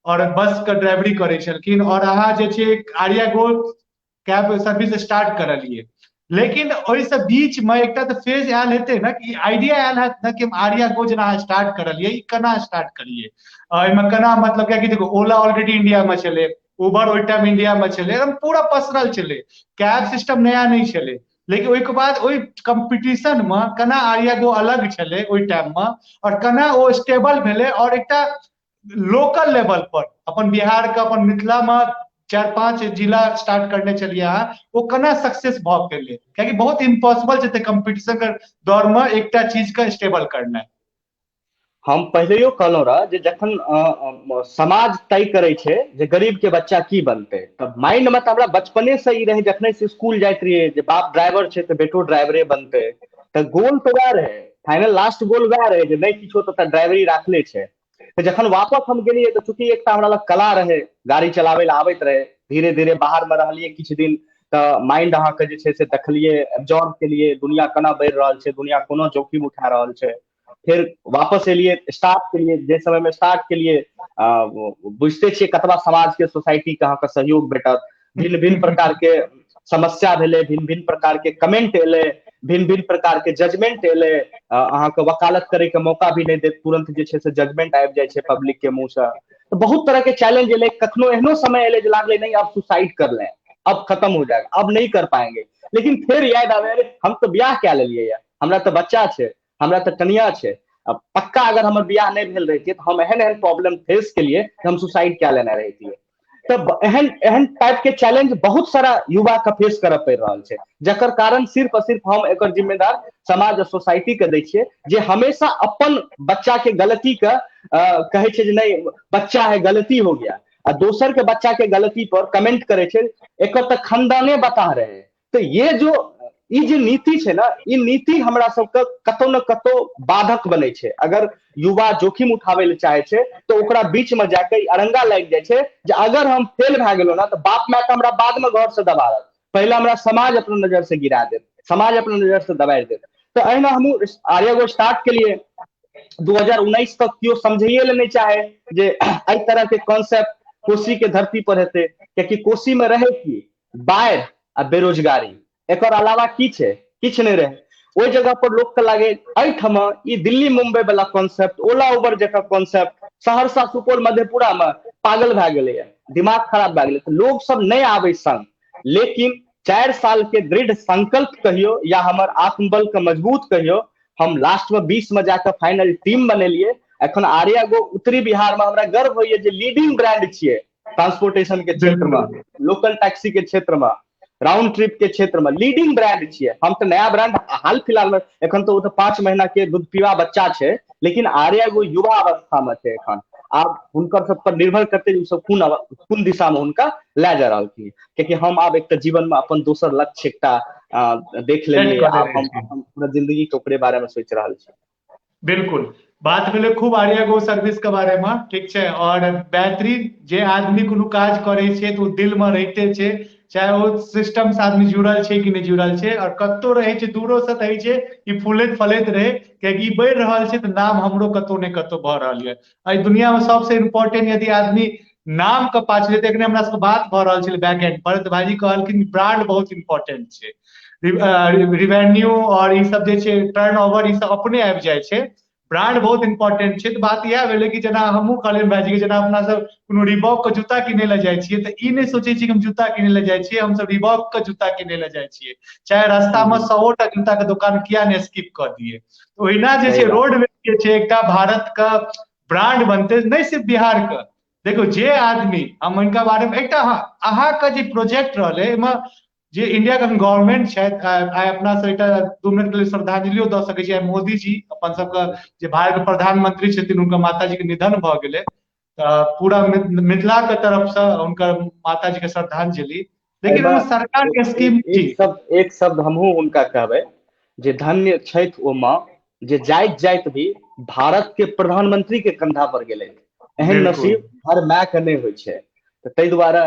S1: और बस के ड्राइवरी करै छलखिन, और अहाँ जे छै आर्या गो कैब सर्विस स्टार्ट करलियै। लेकिन ओहिसँ बीच मे एकटा तऽ फेज आयल हेतै ने कि आइडिया आयल हैत ने कि हम आर्या गो जेना अहाँ स्टार्ट करलियै, ई केना स्टार्ट करियै, एहिमे केना, मतलब कियाकि देखो ओला ऑलरेडी इंडिया मे छलै, उबर ओहि टाइम इंडिया मे छलै, एकदम पूरा पसरल छलै, कैब सिस्टम नया नहि छलै। लेकिन ओहिके बाद ओहि कम्पीटिशन मे केना आर्या गो अलग छलै ओहि टाइम मे, और केना ओ स्टेबल भेलै और एकटा लोकल लेवल पर अपन बिहार के, अपन मिथिला मे 4-5 जिला स्टार्ट करने छलियै अहाँ, ओ केना सक्सेस भऽ गेलै? कियाकि बहुत इम्पॉसिबल छै कम्पीटिशन के दौर मे एकटा चीज के स्टेबल करनाइ।
S2: हम पहिलेयो कहलहुँ रह जे जखन समाज तय करै छै जे गरीब के बच्चा की बनतै, तऽ माइंड मे तऽ हमरा बचपने से ई रहै, जखने से स्कूल जाइत रहियै जे बाप ड्राइवर छै तऽ बेटो ड्राइवरे बनतै, तऽ गोल तऽ वएह रहै, फाइनल लास्ट गोल वएह रहै जे नहि किछो तऽ ड्राइवरी राखले छै। तऽ जखन वापस हम गेलियै तऽ चूँकि एकटा हमरा लग कला रहै, गाड़ी चलाबै लए आबैत रहै, धीरे धीरे बाहर मे रहलियै किछु दिन, तऽ माइंड अहाँके जे छै से देखलियै, एब्जॉर्ब केलियै दुनिया केना बढ़ि रहल छै, दुनिया कोना जोखिम उठा रहल छै। फेर वापस एलियै, स्टार्ट केलियै, जे समय मे स्टार्ट केलियै बुझिते छियै कतबा समाज के सोसाइटी के अहाँके सहयोग भेटत, भिन्न भिन्न प्रकार के समस्या भेलै, भिन्न भिन्न प्रकार के कमेंट एलै, भिन्न भिन्न प्रकार के जजमेंट एलै, अहाँके वकालत करे के मौका भी नहि देत, तुरंत जे छै से जजमेंट आबि जाइ छै पब्लिक के मुँह से। तऽ बहुत तरह के चैलेंज एलै। कखनो एहनो समय एलै जे लागलै नहीं अब सुसाइड कर लें, अब खत्म हो जाएगा, अब नहीं कर पाएंगे। लेकिन फेर याद आबै, अरे हम तऽ बियाह कए लेलियै या, हमरा तऽ बच्चा छै, हमरा तऽ कनिया छै, अब पक्का अगर हमर बियाह नहि भेल रहितियै तऽ हम एहन एहन प्रॉब्लम फेस केलियै जे हम सुसाइड कए लेने रहितियै। तऽ एहन एहन टाइप के चैलेंज बहुत सारा युवा के फेस करऽ पड़ि रहल छै, जकर कारण सिर्फ आ सिर्फ हम एकर जिम्मेदार समाज आ सोसाइटी के दै छियै, जे हमेशा अपन बच्चा के गलती के कहै छै जे नहीं बच्चा है गलती हो गया, आ दोसर के बच्चा के गलती पर कमेंट करै छै एकर तऽ खानदाने बता रहे। तऽ ये जो ई जे नीति छै ने, ई नीति हमरा सबके कतौ ने कतौ बाधक बनै छै। अगर युवा जोखिम उठाबै लए चाहे छै तऽ ओकरा बीच में जाके अरंगा लागि जाइ छै जे अगर हम फेल भए गेलहुँ ने तऽ बाप माय के हमरा बाद में घर से दबाड़त, पहिले हमरा समाज अपना नजर से गिरा देत, समाज अपना नजर से दबारि देत। तऽ एहिना हमहूँ आर्यागो स्टार्ट केलियै 2019 तक केओ समझैए लए नहि चाहे जे एहि तरह के कॉन्सेप्ट कोसी के धरती पर हेतै, कियाकि कोसी में रहै की बाढ़ि आ बेरोजगारी, एकर अलावा की छै, किछु नहि रहै। ओहि जगह पर लोक के लागे एहिठाम ई दिल्ली मुंबई वाला कॉन्सेप्ट, ओला उबर जकाँ कॉन्सेप्ट सहरसा सुपौल मधेपुरा में पागल भए गेलैया, दिमाग खराब भए गेलै, तऽ लोक सब नहि आबै संग। लेकिन 4 साल के दृढ़ संकल्प कहियो या हमर आत्मबल के मजबूत कहियो, हम लास्ट में 20 में जाके फाइनल टीम बनेलियै। एखन आर्या गो उत्तरी बिहार में हमरा गर्व होइया जे लीडिंग ब्रांड छियै ट्रांसपोर्टेशन के क्षेत्र में, लोकल टैक्सी के क्षेत्र में, राउंड ट्रिप के क्षेत्र में लीडिंग ब्रांड छियै। हम तऽ नया ब्रांड हाल फिलहाल में एखन तऽ ओ तऽ 5 महीना के दूध पीवा बच्चा छै, लेकिन आर्या गो युवा अवस्था में छै एखन। आब हुनकर सब पर निर्भर करतै जे ओ सब कोन दिशा में हुनका लए जा रहलखिन, कियाकि हम आब एकटा जीवन में अपन दोसर लक्ष्य एकटा देख लेलियै, आब हम अपन पूरा जिंदगी के ओकरे बारे में सोचि रहल छी।
S1: बिल्कुल बात भेलै खूब आर्या गो सर्विस के बारे में, ठीक छै। और बेहतरीन जे आदमी कोनो काज करै छै तऽ ओ दिल में रहिते छै, चाहे ओ सिस्टम से आदमी जुड़ल छै कि नहि जुड़ल छै, और कतौ रहै छै दूरो से रहै छै ई फूलैत फलैत रहै, कियाकि ई बढ़ि रहल छै तऽ नाम हमरो कतौ ने कतौ भऽ रहल यऽ। एहि दुनिया में सबसे इम्पोर्टेंट यदि आदमी नाम के पाछु जेतै, एखने हमरा सबके बात भऽ रहल छलै बैक एंड पर, तऽ भाईजी कहलखिन ब्रांड बहुत इम्पोर्टेंट छै, रिवेन्यू और ई सब जे छै टर्न ओवर ई सब अपने आबि जाइ छै, ब्रांड बहुत इम्पोर्टेंट छै। तऽ बात इएह भेलै कि जेना हमहूँ कहलियनि भाईजी के, जेना अपना सब कोनो रिबॉक के जूता किनै लए जाइ छियै तऽ ई नहि सोचै छियै कि हम जूता किनै लए जाइ छियै, हमसब रिबॉक के जूता किनै लए जाइ छियै, चाहे रास्ता मे 100 टा जूता के दुकान किया नहि स्किप कऽ दियै। ओहिना जे छै रोडवेज जे छै एकटा भारत के ब्रांड बनतै, नहि सिर्फ बिहार के। देखो जे आदमी हम हिनका बारे मे एकटा अहाँके जे प्रोजेक्ट रहलै एहिमे जे इंडिया के गवर्नमेंट छथि, आइ अपना सब एकटा 2 मिनट के लेल श्रद्धांजलियो दऽ सकै छी। आइ मोदी जी अपन सबके जे भारत के प्रधानमंत्री छथिन हुनकर माता जी के निधन भऽ गेलै, तऽ पूरा मिथिला के तरफ से हुनकर माता जी के श्रद्धांजलि। लेकिन ओहिमे सरकार के स्कीम
S2: एक शब्द हमहूँ हुनका कहबै जे धन्य छथि ओ माँ जे जाइत जाइत भी भारत के प्रधानमंत्री के कंधा पर गेलै। एहन नसीब हर माय के नहि होइ छै, तऽ ताहि दुआरे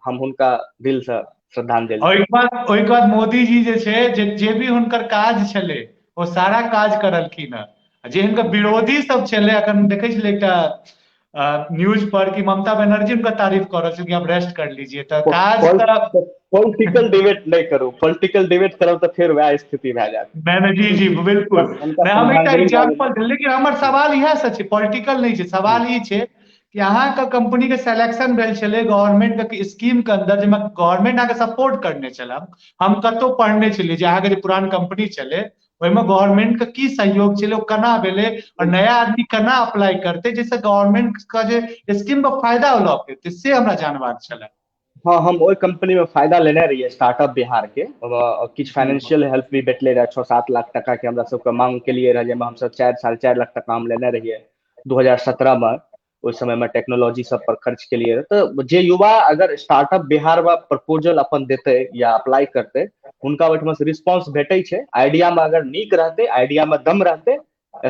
S2: हम हुनका दिल से श्रद्धांजलि।
S1: ओहिके बाद मोदी जी जे छै जे भी हुनकर काज छलै ओ सारा काज करलखिन हँ। जे हुनकर विरोधी सब छलै, अखन देखै छलै एकटा न्यूज पर कि ममता बनर्जी हुनकर तारीफ कर रहल छलै कि आप रेस्ट कर लीजिए। तऽ काज तऽ
S2: पॉलिटिकल डिबेट नहि करू, पॉलिटिकल डिबेट करब तऽ फेर वएह स्थिति भए जायत।
S1: नहि जी जी बिल्कुल, नहि हम एकटा एग्जांपल देल, लेकिन हमर सवाल इएह से छै, पॉलिटिकल नहि छै। सवाल ई छै कि अहाँके कंपनी के सिलेक्शन भेल छलै गवर्नमेंट के स्कीम के अंदर, जाहिमे गवर्नमेंट अहाँके सपोर्ट करने छलै। हम कतौ पढ़ने छलियै जे अहाँके जे पुरान कंपनी छलै ओहिमे गवर्नमेंट के की सहयोग छलै, ओ केना भेलै और नया आदमी केना अप्लाई करतै जाहिसँ गवर्नमेंट के जे स्कीम के फायदा लऽ पेतै, से हमरा जानबाक छलै।
S2: हाँ, हम ओहि कंपनी में फायदा लेने रहियै स्टार्टअप बिहार के, किछु फाइनेंशियल हेल्प भी भेटलै रहै, 6-7 लाख टका के हमरा सबके मांग के लिए रहै, जाहिमे हमसब 4 साल 4 लाख टका हम लेने रहियै। 2017 मे। ओहि समय मे टेक्नोलॉजी सब पर खर्च केलियै। तऽ जे युवा अगर स्टार्टअप बिहार मे प्रपोजल अपन देतै या अप्लाई करतै, हुनका ओहिठमा से रिस्पॉन्स भेटै छै। आइडिया मे अगर नीक रहतै, आइडिया मे दम रहतै,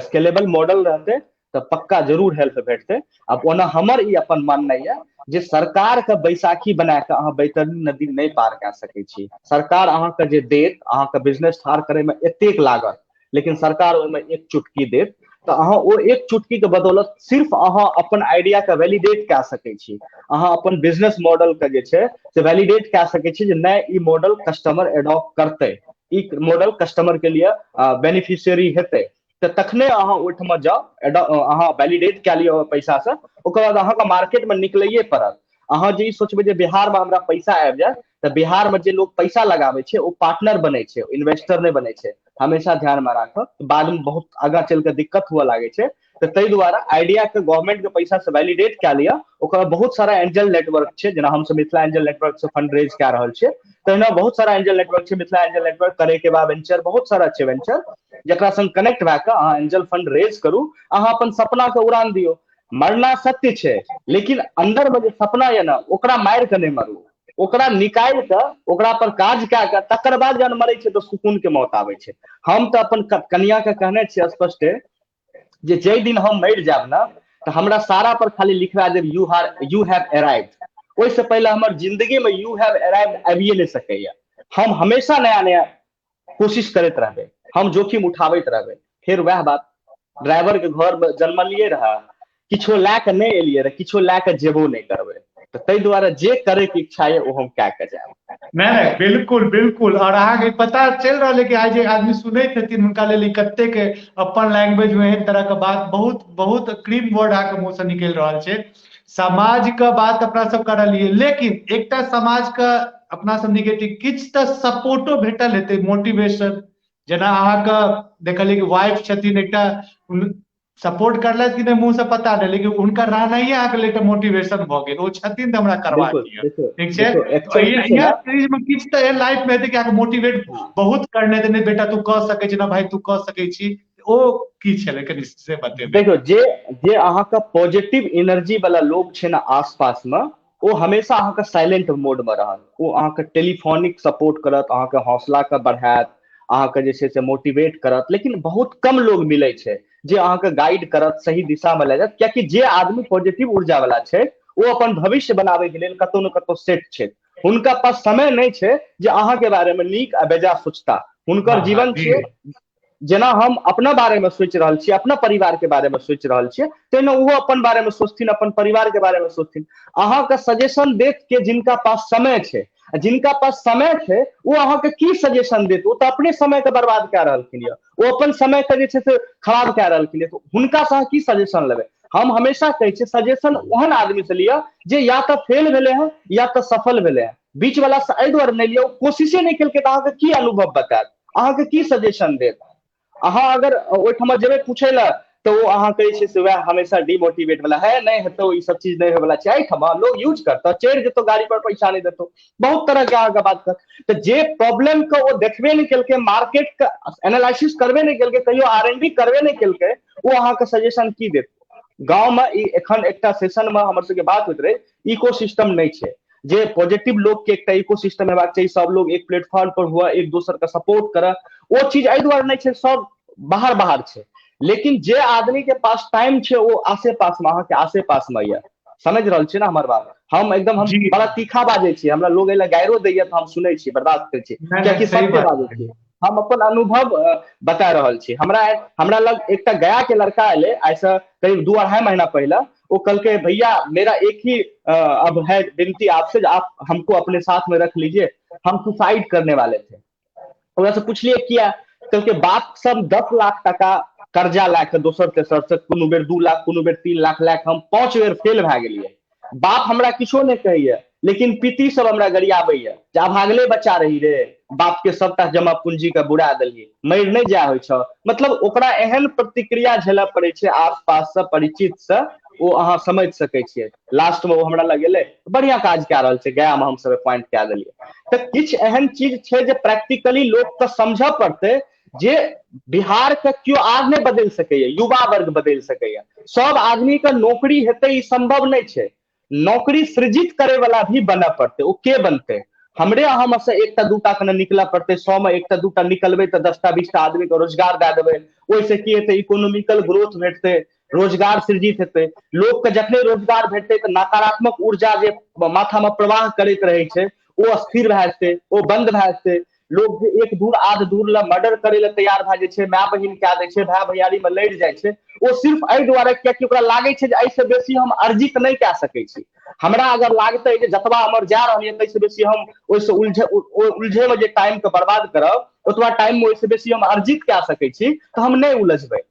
S2: स्केलेबल मॉडल रहतै, तऽ पक्का जरूर हेल्प भेटतै। आब ओना हमर ई अपन माननाइ यऽ जे सरकार के बैसाखी बना कऽ अहाँ बैतरणी नदी नहि पार कए सकै छी। सरकार अहाँके जे देत, अहाँके बिजनेस ठाढ़ करैमे एतेक लागत, लेकिन सरकार ओहिमे एक चुटकी देत, तऽ अहाँ ओ एक चुटकी के बदौलत सिर्फ अहाँ अपन आइडिया के वैलिडेट कए सकै छी, अहाँ अपन बिजनेस मॉडल के जे छै से वैलिडेट कए सकै छी जे नहि, ई मॉडल कस्टमर एडॉप्ट करतै, ई मॉडल कस्टमर के लिए बेनिफिशियरी हेतै। तऽ तखने अहाँ ओहिठमा जाउ, अहाँ वैलिडेट कए लिअ ओहि पैसा से, ओकर बाद अहाँके मार्केट मे निकलैये पड़त। अहाँ जे ई सोचबै जे बिहार मे हमरा पैसा आबि जायत, तऽ बिहार मे जे लोग पैसा लगाबै छै ओ पार्टनर बनै छै, इन्वेस्टर नहि बनै छै। हमेशा ध्यान मे राखब, बाद मे बहुत आगाँ चलि कऽ दिक्कत हुअ लागै छै। तऽ ताहि दुआरे आइडिया के गवर्नमेंट के पैसा से वैलिडेट कए लिअ। ओकर बाद बहुत सारा एंजल नेटवर्क छै, जेना हमसब मिथिला एंजल नेटवर्क से फंड रेज कए रहल छियै, तहिना बहुत सारा एंजल नेटवर्क छै, मिथिला एंजल नेटवर्क, करे के बाद वेंचर, बहुत सारा छै वेंचर, जकरा संग कनेक्ट भए कऽ अहाँ एंजल फंड रेज करू, अहाँ अपन सपना के उड़ान दियौ। मरना सत्य छै, लेकिन अंदर में जे सपना यऽ ने, ओकरा मारि कऽ नहि मरू, ओकरा निकालि कऽ ओकरा पर काज कए कऽ तकर बाद जहन मरै छै तऽ सुकून के मौत आबै छै। हम तऽ अपन कनिया के कहने छियै स्पष्टे जे जाहि दिन हम मरि जायब ने, तऽ हमरा सारा पर खाली लिखवा देब you have arrived. ओहिसँ पहिले हमर जिंदगी में you have arrived आबिए नहि सकैया। हम हमेशा नया नया कोशिश करैत रहबै, हम जोखिम उठाबैत रहबै। फेर वएह बात, ड्राइवर के घर मे जन्मलियै रहे, किछो लए कऽ नहि एलियै रहे, किछो लए कऽ जेबो नहि करबै। तऽ ताहि दुआरे जे करैके इच्छा यऽ ओ हम कए कऽ जायब।
S1: नहि नहि, बिल्कुल बिल्कुल। और अहाँके पता चलि रहल है कि आइ जे आदमी सुनैत हेथिन हुनका लेल ई कतेक अपन लैंग्वेज में एहन तरह के बात बहुत बहुत क्रीम वर्ड अहाँके मुंह से निकलि रहल छै। समाज के बात अपना सब करलियै, लेकिन एकटा समाज के अपना सब निगेटिव किछु तऽ सपोर्टो भेटल हेतै, मोटिवेशन। जेना अहाँके देखलियै कि वाइफ छथिन, एकटा सपोर्ट करलथि कि नहि मुंह से पता नहि, लेकिन हुनकर रहनाइए अहाँके लेल एकटा मोटिवेशन भऽ गेल, ओ छथिन तऽ हमरा करबाक यऽ। ठीक छै, इएह चीज मे किछु तऽ एहन लाइफ मे हेतै कि अहाँके मोटिवेट बहुत करने हेतै, नहि बेटा तू कऽ सकै छी, ना भाई तू कऽ सकै छी, ओ की छलै कनि से बतेबै।
S2: देखियौ, जे जे अहाँके पॉजिटिव एनर्जी वाला लोग छै ने आसपास मे, ओ हमेशा अहाँके साइलेंट मोड मे रहत। ओ अहाँके टेलीफोनिक सपोर्ट करत, अहाँके हौसला के बढ़ायत, अहाँके जे छै से मोटिवेट करत। लेकिन बहुत कम लोग मिलै छै जे अहाँके गाइड करत, सही दिशा मे लए जायत। कियाकि जे आदमी पॉजिटिव ऊर्जा वाला छै ओ अपन भविष्य बनाबै के लेल कतौ ने कतौ सेट छै। हुनका पास समय नहि छै जे अहाँके बारे मे नीक आ बेजा सोचता। हुनकर जीवन छियै, जेना हम अपना बारे मे सोचि रहल छियै, अपना परिवार के बारे मे सोचि रहल छियै, तहिना ओहो अपन बारे मे सोचथिन, अपन परिवार के बारे मे सोचथिन। अहाँके सजेशन देत के जिनका पास समय छै, आ जिनका पास समय छै ओ अहाँके की सजेशन देत? ओ तऽ अपने समय के बर्बाद कए रहलखिन यऽ, ओ अपन समय के जे छै से खराब कए रहलखिन यऽ, हुनका से अहाँ की सजेशन लेबै? हम हमेशा कहै छियै सजेशन ओहन आदमी से लिअ जे या तऽ फेल भेलै हँ या तऽ सफल भेलै हँ। बीच वाला से एहि दुआरे नहि लिअ, ओ कोशिशे नहि केलकै तऽ अहाँके की अनुभव बतायत, अहाँके की सजेशन देत? अहाँ अगर ओहिठमा जेबै पूछै लए तऽ ओ अहाँके जे छै से वएह हमेशा डिमोटिवेट वाला है, नहि हेतौ ई सब चीज नहि होयवला छै, एहिठमा लोग यूज करतौ, चढ़ि जेतौ गाड़ी पर, पैसा नहि देतौ, बहुत तरह के अहाँके बात कर। तऽ जे प्रॉब्लम के ओ देखबे नहि केलकै, मार्केट के एनालिसिस करबे नहि केलकै, कहियो आर एन डी करबे नहि केलकै, ओ अहाँके सजेशन की देत? गाँव मे ई एखन एकटा सेशन मे हमर सबके बात होइत रहै, इकोसिस्टम नहि छै जे पॉजिटिव लोग के एकटा इकोसिस्टम हेबाक चाही, सब लोग एक प्लेटफॉर्म पर हुआ, एक दोसर के सपोर्ट करे, ओ चीज एहि दुआरे नहि छै, सब बाहर बाहर छै। लेकिन जे आदमी के पास टाइम छै ओ आसे पास मे, अहाँके आसे पास मे यऽ। समझ रहल छी ने हमर बात? हम एकदम हम बड़ा तीखा बाजै छी, हमरा लोग एहि लए गायरो दैया तऽ हम सुनै छी, बर्दाश्त करै छी, कियाकि सत्य बाजै छी। हम अपन अनुभव बता रहल छी। हमरा हमरा लग एकटा गया के लड़का एलै आइसँ करीब 2-2.5 महीना पहिले। ओ कहलकै भैया मेरा एक ही अब है विनती आपसे, आप हमको अपने साथ में रख लीजिए, हम सुसाइड करने वाले थे। ओकरा से पुछलियै किया? कहलकै बाप सब 10 लाख टका कर्जा लए कऽ दोसर तेसर से कोनो बेर 2 लाख कोनो बेर 3 लाख लए कऽ हम 5 बेर फेल भए गेलियै। बाप हमरा किछो नहि कहैया, लेकिन पिती सब हमरा गरियाबैया जे अभागले बच्चा रही रे, बाप के सबटा जमा पूंजी के बुरा देलियै, मरि नहि जाय होइ छौ। मतलब ओकरा एहन प्रतिक्रिया झेलऽ पड़ै छै आस पास से, परिचित से, ओ अहाँ समझ सकै छियै। लास्ट मे ओ हमरा लग एलै, बढ़िया काज कए रहल छै, गया मे हमसब अपॉइंट कए देलियै। तऽ किछु एहन चीज छै जे प्रैक्टिकली लोक के समझऽ पड़तै जे बिहार के केओ आर नहि बदलि सकैया, युवा वर्ग बदलि सकैया। सब आदमी के नौकरी हेतै ई संभव नहि छै, नौकरी सृजित करे वाला भी बनऽ पड़तै। ओ के बनतै? हमरे अहाँ मे से एकटा दूटा के निकलऽ पड़तै। 100 मे एकटा दूटा निकलबै तऽ 10टा 20टा आदमी के रोजगार दए देबै। ओहिसँ की हेतै? इकोनॉमिकल ग्रोथ भेटतै, रोजगार सृजित हेतै। लोकके जखने रोजगार भेटतै तऽ नकारात्मक ऊर्जा जे माथामे प्रवाह करैत रहै छै ओ स्थिर भए जेतै, ओ बन्द भए जेतै। लोक जे एक दूर आध दूर लए मर्डर करै लए तैयार भए जाइ छै, माय बहिन कए दै छै, भाय भैयारी मे लड़ि जाइ छै, ओ सिर्फ एहि दुआरे कियाकि ओकरा लागै छै जे एहिसँ बेसी हम अर्जित नहि कए सकै छी। हमरा अगर लागतै जे जतबा हमर जा रहल यऽ ताहिसँ बेसी हम ओहिसँ उलझैमे जे टाइमके बर्बाद करब, ओतबा टाइममे ओहिसँ बेसी हम अर्जित कए सकै छी तऽ हम नहि उलझबै।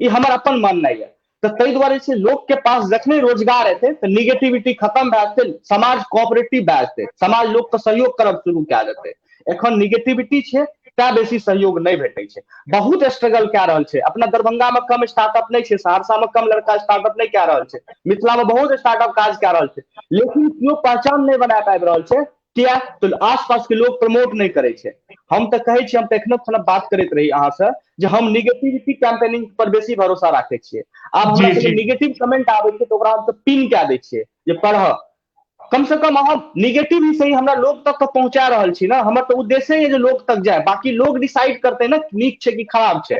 S2: ई हमर अपन माननाइ यऽ। तऽ ताहि दुआरे छै लोक के पास जखने रोजगार एतै तऽ निगेटिविटी खतम भए जेतै, समाज कोऑपरेटिव भए जेतै, समाज लोक के सहयोग करब शुरू कए देतै। एखन निगेटिविटी छै तैं बेसी सहयोग नहि भेटै छै। बहुत स्ट्रगल कए रहल छै। अपना दरभंगा मे कम स्टार्टअप नहि छै, सहरसा मे कम लड़का स्टार्टअप नहि कए रहल छै, मिथिला मे बहुत स्टार्टअप काज कए रहल छै, लेकिन केओ पहचान नहि बना पाबि रहल छै। किया? तऽ आसपास के लोग प्रमोट नहि करै छै। हम तऽ कहै छी, हम तऽ एखनो खना बात करैत रही अहाँसँ जे हम निगेटिविटी कैंपेनिंग पर बेसी भरोसा राखै छियै। आब हमरा सबके निगेटिव कमेंट आबै छै तऽ ओकरा हमसब पिन कए दै छियै जे पढ़, कम से कम अहाँ निगेटिव ही सही हमरा लोग तक तऽ पहुंचा रहल छी ना। हमर तऽ उद्देश्य है जे लोग तक जाय, बाकी लोग डिसाइड करते ना नीक छै कि खराब छै।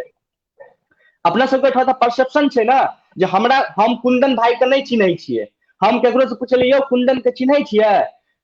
S2: अपना सबके एहिठाम तऽ परसेप्शन छै ने जे हमरा, हम कुंदन भाई के नहि चिन्है छियै, हम केकरो से पुछलियै यौ कुंदन के चिन्है छियै,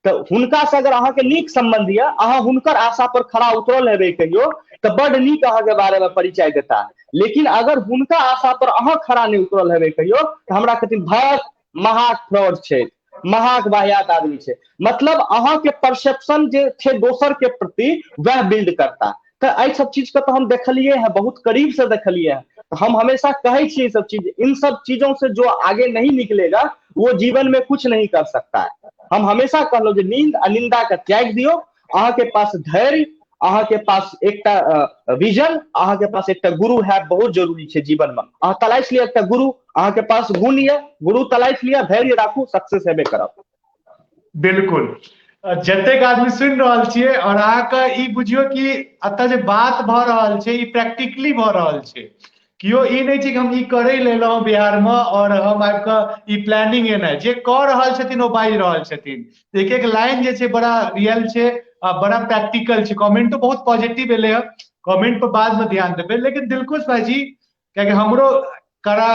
S2: तऽ हुनका से अगर अहाँके नीक सम्बन्ध यऽ, अहाँ हुनकर आशा पर खरा उतरल हेबै कहियो, तऽ बड नीक अहाँके बारे मे परिचय देता। लेकिन अगर हुनका आशा पर अहाँ खरा नहि उतरल हेबै कहियो, तऽ हमरा कहथिन भक्त महाक फ्रॉड छै, महाक वाहियात आदमी छै। मतलब अहाँके परसेप्शन जे छै दोसर के प्रति वह बिल्ड करता। तऽ एहि सब चीज के तऽ हम देखलिए है, बहुत करीब से देखलिए है। तऽ हम हमेशा कहै छियै ई सब चीज, इन सब चीजों से जो आगे नहीं निकलेगा वो जीवन में कुछ नहीं कर सकता है। हम हमेशा कहलहुँ जे नींद आ निंदा के त्याग दियौ। अहाँके पास धैर्य, अहाँके पास एकटा विजन, अहाँके पास एकटा गुरु है बहुत जरूरी छै जीवन में। अहाँ तलाश लिअ एकटा गुरु, अहाँके पास गुण यऽ, गुरु तलाश लिअ, धैर्य राखू, सक्सेस हेबे करब।
S1: बिल्कुल, जतेक आदमी सुनि रहल छियै और अहाँके ई बुझियौ कि एतऽ जे बात भऽ रहल छै ई प्रैक्टिकली भऽ रहल छै। केओ ई नहि छै कि हम ई करै लए एलहुँ बिहारमे और हम आबि कऽ ई प्लानिंग एनाइ, जे कऽ रहल छथिन ओ बाजि रहल छथिन। एक एक लाइन जे छै बड़ा रियल छै आ बड़ा प्रैक्टिकल छै। कमेंटो बहुत पॉजिटिव एलै हँ, कमेंट पर बाद में ध्यान देबै। लेकिन दिलखुश भाईजी, कियाकि हमरो कड़ा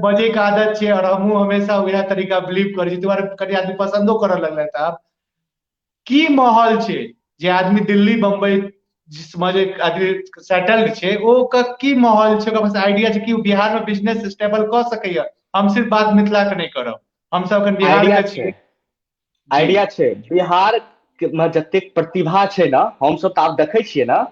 S1: बजै के आदत छै और हमहूँ हमेशा वएह तरीका बिलीव करै छी, दुआरे कनि आदमी पसन्दो करऽ लगलथि। आब की माहौल छै जे आदमी दिल्ली बम्बई जिसमे जे आदमी सेटल्ड छै ओ की माहौल छै, ओकरा पास आइडिया छै कि ओ बिहार में बिजनेस स्टेबल कऽ सकैया? हम सिर्फ बात मिथिला के नहि करब, हम सब एखन बिहार के छियै।
S2: आइडिया छै बिहार मे जतेक प्रतिभा छै ने, हमसब तऽ आब देखै छियै ने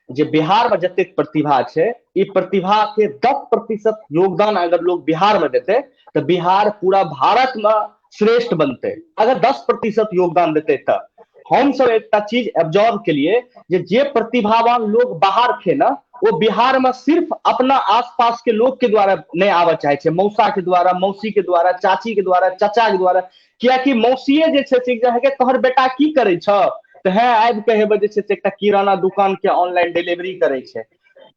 S2: जे बिहार में जतेक प्रतिभा छै, ई प्रतिभा के 10% योगदान अगर लोग बिहार में देतै तऽ बिहार पूरा भारत में श्रेष्ठ बनतै। अगर 10% योगदान देतै तऽ हमसब एकटा चीज एब्जॉर्व केलिए जे प्रतिभावान लोग बाहर छै ने, वो बिहार में सिर्फ अपना आसपास के लोग के द्वारा नहीं आबऽ चाहे छै, मौसा के द्वारा, मौसी के द्वारा, चाची के द्वारा, चाचा के द्वारा। कियाकि मौसीए जे छै से हे तोहर बेटा की करै छौ, तऽ हे आबि कऽ हेबै जे छै से एकटा किराना दुकान के ऑनलाइन डिलीवरी करै छै,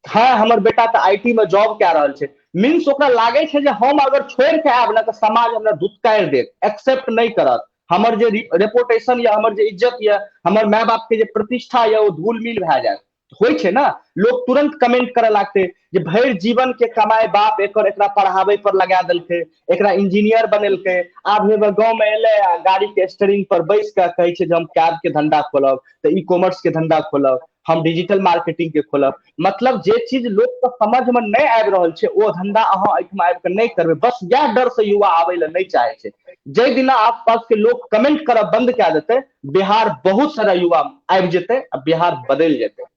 S2: हँ हमर बेटा तऽ I T मे जॉब कए रहल छै। मीन्स ओकरा लागै छै जे हम अगर छोड़ि कऽ आयब ने तऽ समाज हमरा धुतकारि देत, एक्सेप्ट नहि करत, हमर जे रेपुटेशन यऽ, हमर जे इज्जत यऽ, हमर माय बाप के जे प्रतिष्ठा यऽ, ओ धूल मिल भए जायत। होइ छै ने, लोग तुरंत कमेंट करऽ लागतै जे भरि जीवन के कमाइ बाप एकर एकरा पढ़ाबै पर लगा देलकै, एकरा इंजीनियर बनेलकै, आब हेबे गाँव में एलै आ गाड़ी के स्टेयरिंग पर बैस कऽ कहै छै जे हम कैब के धंधा खोलब, तऽ ई कॉमर्स के धंधा खोलब, हम डिजिटल मार्केटिंग के खोलब। मतलब जे चीज लोक के समझ में नहि आबि रहल छै ओ धंधा अहाँ एहिठाम आबि कऽ नहि करबै, बस इएह डर से युवा आबै लए नहि चाहै छै। जाहि दिना आसपास के लोक कमेंट करब बंद कए देतै, बिहार बहुत सारा युवा आबि जेतै आ बिहार बदलि जेतै।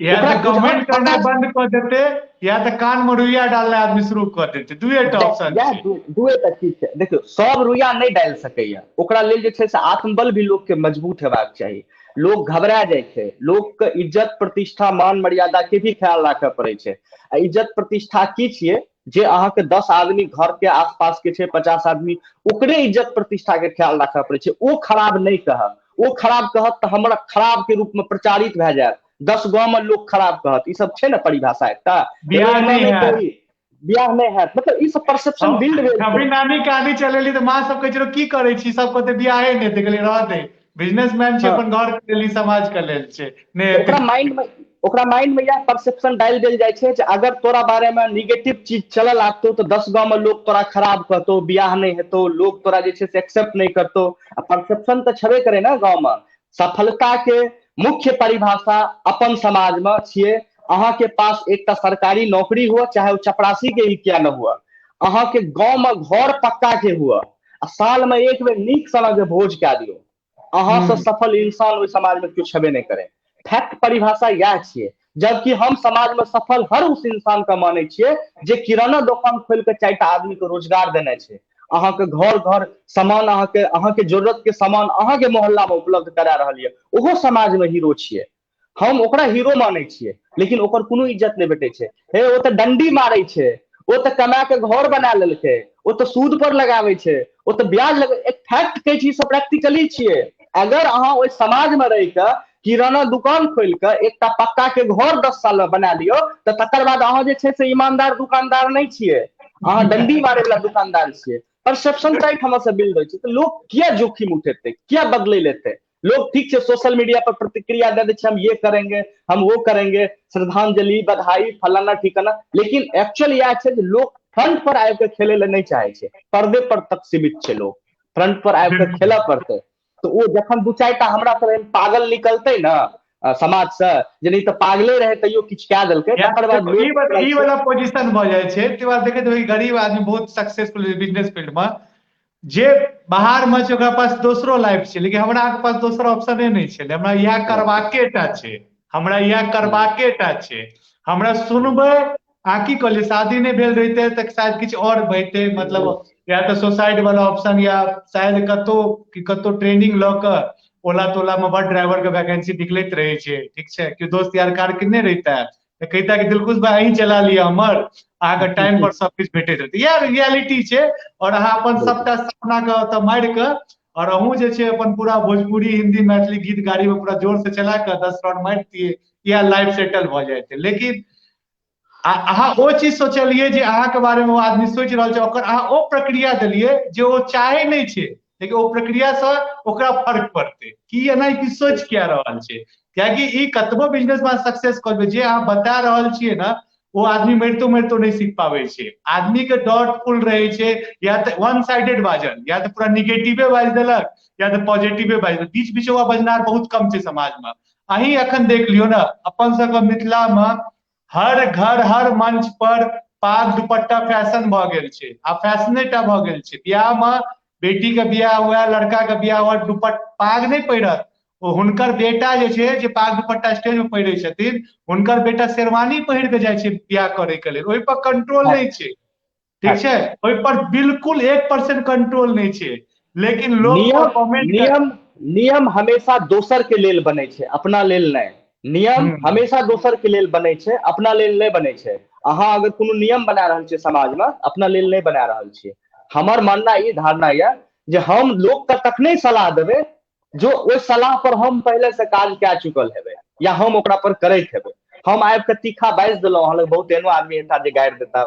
S1: या तऽ कमेंट करनाइ बंद कऽ देतै या तऽ कान में रुइया डालनाइ आदमी शुरू कऽ देतै, दुए टा ऑप्शन छै।
S2: दुए टा चीज छै। देखियौ, सब रुइया नहि डालि सकैया, ओकरा लेल जे छै से आत्मबल भी लोक के मजबूत हेबाक चाही। लोग घबरा जाइ छै, लोक के इज्जत प्रतिष्ठा मान मर्यादा के भी ख्याल राखऽ पड़ै छै। आ इज्जत प्रतिष्ठा की छियै? जे अहाँके 10 आदमी घर के आसपास के छै, 50 आदमी, ओकरे इज्जत प्रतिष्ठा के ख्याल राखऽ पड़ै छै। ओ खराब नहि कहत, ओ खराब कहत तऽ हमरा खराब के रूप में प्रचारित भए जायत, 10 गाँव में लोग खराब कहत, ई सब छै ने परिभाषा एकटा,
S1: बियाह नहि हैत,
S2: बियाह नहि हैत, मतलब ई सब परसेप्शन बिल्ड भेल।
S1: अभी नानी कहानी चलेली तऽ माँ सब कहै छै की करै छी, सब कहते बियाहे नहि हेतै, कहलियै रह दे, बिजनेसमैन छै, अपन घर के लेल, समाज के लेल छै।
S2: ओकरा माइंड में इएह परसेप्शन डालि देल जाइ छै जे अगर तोरा बारे में निगेटिव चीज चलऽ लागतौ तऽ 10 गाँव में लोग तोरा खराब कहतौ, बियाह नहि हेतौ, लोग तोरा जे छै से एक्सेप्ट नहि करतौ। आ परसेप्शन तऽ छेबे करे ने गाँव में। सफलता के मुख्य परिभाषा अपन समाज में छियै, अहाँ के पास एकटा सरकारी नौकरी हुआ, चाहे ओ चपरासी के ही किया न हुआ, अहाँ के गाँव में घर पक्का के हुआ, आ साल में एक बेर नीक सनक के भोज कए दियौ, अहाँ से सफल इंसान ओहि समाज में केओ छेबे नहि करे। फैक्ट परिभाषा इएह छियै। जबकि हम समाज में सफल हर उस इंसान के मानै छियै जे किराना दोकान खोलि के 4टा आदमी के रोजगार देने छै, अहाँ के घर घर सामान, अहाँ के जरूरत के सामान अहाँ के मोहल्ला में उपलब्ध करा रहल यऽ, ओहो समाज में हीरो छियै। हम ओकरा हीरो मानै छियै, लेकिन ओकर कोनो इज्जत नहि भेटै छै। हे, ओ तऽ डंडी मारै छै, ओ तऽ कमा के घर बना लेलकै, ओ तऽ सूद पर लगाबै छै, ओ तऽ ब्याज लगे। एक फैक्ट कहै छी, सब प्रैक्टिकली छियै। अगर अहाँ ओहि समाज में रहि कऽ किराना दुकान खोलि कऽ एकटा पक्का के घर 10 साल में बना लियौ, तऽ तकर बाद अहाँ जे छै से ईमानदार दुकानदार नहि छियै, अहाँ डंडी मारै वाला दुकानदार छियै। परसेप्शन तऽ एहिठाम से बिल्ड होइ छै। तऽ लोक किया जोखिम उठेतै, किया बदलै लेतै? लोग ठीक छै सोशल मीडिया पर प्रतिक्रिया दे दै छै, हम ये करेंगे, हम वो करेंगे, श्रद्धांजलि, बधाई, फलाना ठिकाना, लेकिन एक्चुअल इएह छै जे लोग फ्रंट पर आबि कऽ खेलै लए नहि चाहै छै, पर्दे पर तक सीमित छै लोग। फ्रंट पर आबि कऽ खेलऽ पड़तै। तऽ ओ जखन 2-4टा हमरा सब एहन पागल निकलतै ने समाज से, जे नहि तऽ पागले रहै तैयो किछु कए देलकै, तकर बाद
S1: ई वाला पोजीशन भऽ जाइ छै। ताहि बाद देखैत हेबै गरीब आदमी बहुत सक्सेसफुल बिजनेस फील्ड में, जे बाहर में छै ओकरा पास दोसरो लाइफ छै, लेकिन हमरा अहाँके पास दोसर ऑप्शने नहि छलै। हमरा इएह करबाके टा छै, हमरा इएह करबाके टा छै। हमरा सुनबै अहाँ की कहलियै, शादी नहि भेल रहिते तऽ शायद किछु आओर भइते, मतलब या तऽ सुसाइड वाला ऑप्शन, या शायद कतौ कि कतौ ट्रेनिंग लऽ कऽ ओला तोला में बड ड्राइवर के वैकेंसी निकलैत रहै छै, ठीक छै, केओ दोस्त यार कार किने रहिता तऽ कहिता कि दिलखुश भाई अहीं चला लिअ हमर, अहाँके टाइम पर सब किछु भेटैत रहतै। इएह रियलिटी छै। और अहाँ अपन सबटा सपना के ओतऽ मारि कऽ और अहूँ जे छै अपन पूरा भोजपुरी, हिंदी, मैथिली गीत गाड़ी में पूरा जोर से चला कऽ 10 राउंड मारितियै, इएह लाइफ सेटल भऽ जाइतै। लेकिन अहाँ ओ चीज सोचलियै जे अहाँके बारे में ओ आदमी सोचि रहल छै, ओकर अहाँ ओ प्रक्रिया देलियै जे ओ चाहे नहि छै, लेकिन ओ प्रक्रिया से ओकरा फर्क पड़तै कि एना कि सोच किया रहल छै। कियाकि ई कतबो बिजनेस में सक्सेस करबै, जे अहाँ बता रहल छियै ने, ओ आदमी मरितो मरितो नहि सीख पाबै छै। आदमी के डाउटफुल रहै छै, या तऽ वन साइडेड बाजल, या तऽ पूरा निगेटिवे बाजि देलक, या तऽ पॉजिटिवे बाजि देलक। बीच बीचवा बजनार बहुत कम छै समाज में। अहीं अखन देख लियौ ने, अपन सबके मिथिला में हर घर हर मंच पर पाग दुपट्टा फैशन भऽ गेल छै। आ फैशने टा भऽ गेल छै। बियाह में बेटी के बियाह हुए, लड़का के बियाह हुए, दुपट्टा पाग नहि पहिरत, ओ हुनकर बेटा जे छै जे पाग दुपट्टा स्टेज में पहिरै छथिन, हुनकर बेटा शेरवानी पहिर के जाइ छै बियाह करे के लेल। ओहि पर कंट्रोल नहि छै, ठीक छै, ओहि पर बिल्कुल 1% कंट्रोल नहि छै। लेकिन लोग
S2: नियम नियम हमेशा दोसर के लेल बनै छै, अपना लेल नहि। नियम हमेशा दोसर के लेल बनै छै, अपना लेल नहि बनै छै। अहाँ अगर कोनो नियम बना रहल छियै समाज में, अपना लेल नहि बना रहल छियै। हमर मानना ई धारणा यऽ जे हम लोक के तखने सलाह देबै जो ओहि सलाह पर हम पहिले से काज कए चुकल हेबै, या हम ओकरा पर करैत हेबै। हम आबि कऽ तीखा बाजि देलहुँ, अहाँ लग बहुत एहनो आदमी हेता जे गारि देता,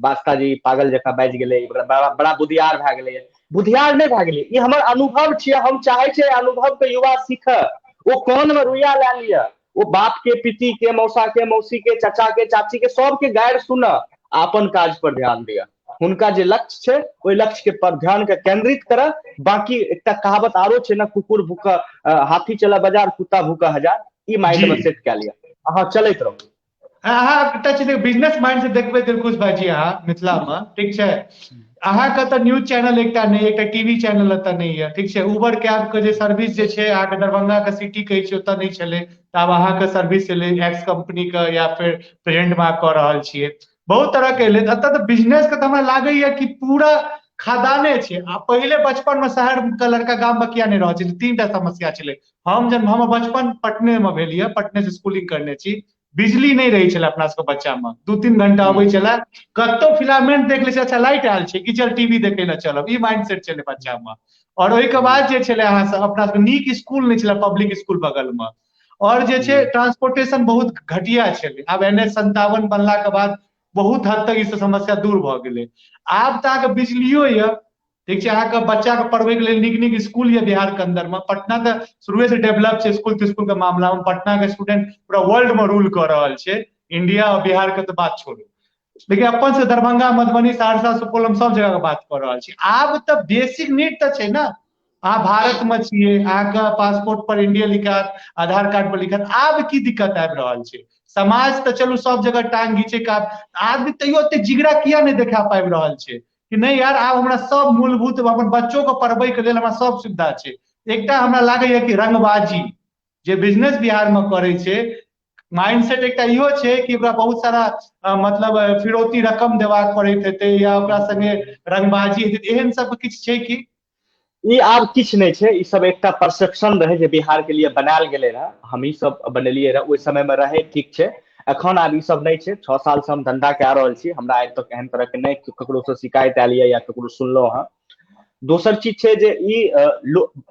S2: बास्ता जी पागल जकाँ बाजि गेलै, बड़ा बड़ा बुधियार भए गेलै। बुधियार नहि भए गेलै, ई हमर अनुभव छियै। हम चाहै छियै अनुभव के युवा सीखऽ, ओ कान में रुइया लए लिअ, ओ बाप के, पिती के, मौसा के, मौसी के, चाचा के, चाची के, सबके गारि सुनऽ आ अपन काज पर ध्यान दिअ। हुनका जे लक्ष्य छै ओहि लक्ष्य के पर ध्यान के केंद्रित करऽ। बाकी एकटा कहावत आरो छै ने, कुकुर भूखा हाथी चला बाजार, कुत्ता भूखा हजार। ई माइंड में सेट कए लिअ, अहाँ चलैत रहू।
S1: अहाँ एकटा चीज बिजनेस माइंड से देखबै दिलखुश भाईजी, अहाँ मिथिला में, ठीक छै, अहाँके तऽ न्यूज चैनल एकटा नहि, एकटा टीवी चैनल एतऽ नहि यऽ, ठीक छै। उबर कैब के जे सर्विस जे छै अहाँके दरभंगा के सिटी कहै छै ओतऽ नहि छलै, तऽ आब अहाँके सर्विस एलै एक्स कंपनी के या फिर प्रेजेंट में कऽ रहल छियै, बहुत तरह के एलै। एतऽ तऽ बिजनेस के तऽ हमरा लागैया कि पूरा खदाने छै। आ पहिले बचपन में शहर के लड़का गाम में किया नहि रहल छै, 3टा समस्या छलै। हम जब हमर बचपन पटने में भेल यऽ, पटने से स्कूलिंग करने छी, बिजली नहि रहै छलै अपना सबके बच्चा में, 2-3 घंटा अबै छलै, कतौ फिलामेंट देख लै छै, अच्छा लाइट आयल छै कि चल टीवी देखै लए चलब, ई माइंड सेट छलै बच्चा में। और ओहिके बाद जे छलै अहाँ सब अपना सबके नीक स्कूल नहि छलै, पब्लिक स्कूल बगल में। और जे छै ट्रांसपोर्टेशन बहुत घटिया छलै। आब NH 57 बनला के बाद बहुत हद तक ई सब समस्या दूर भऽ गेलै। आब तऽ अहाँके बिजलियो यऽ, ठीक छै, अहाँके बच्चा के पढ़बै के लेल नीक नीक स्कूल यऽ बिहार के अंदर में। पटना तऽ शुरुए से डेवलप छै स्कूल तिस्कूल के मामला में। पटना के स्टूडेंट पूरा वर्ल्ड में रूल कऽ रहल छै, इंडिया और बिहार के तऽ बात छोड़ू। लेकिन अपन से दरभंगा, मधुबनी, सहरसा, सुपौल, हम सब जगह के बात कऽ रहल छी। आब तऽ बेसिक नीड तऽ छै ने, अहाँ भारत में छियै, अहाँके पासपोर्ट पर इंडिया लिखत, आधार कार्ड पर लिखत, आब की दिक्कत आबि रहल छै? समाज तऽ चलू सब जगह टांग घीचे के आदमी तैयो एते जिगरा किया नहि देखा पाबि रहल छै कि नहि यार आब हमरा सब मूलभूत अपन बच्चो के पढ़बै के लेल हमरा सब सुविधा छै। एकटा हमरा लागैया कि रंगबाजी जे बिजनेस बिहार में करै छै, माइंडसेट एकटा इहो छै कि ओकरा बहुत सारा मतलब फिरौती रकम देबाक पड़ैत हेतै या ओकरा संगे रंगबाजी हेतै, एहन सब किछु छै कि?
S2: ई आब किछु नहि छै। ई सब एकटा परसेप्शन रहै जे बिहार के लिए बनायल गेलै रहए, हमही सब बनेलियै रहए ओहि समय मे रहै, ठीक छै। एखन आब ई सब नहि छै। 6 साल से हम धंधा कए रहल छी, हमरा आइ तक एहन तरह के नहि ककरो से शिकायत आयल यऽ या ककरो सुनलहुँ हँ। दोसर चीज छै जे ई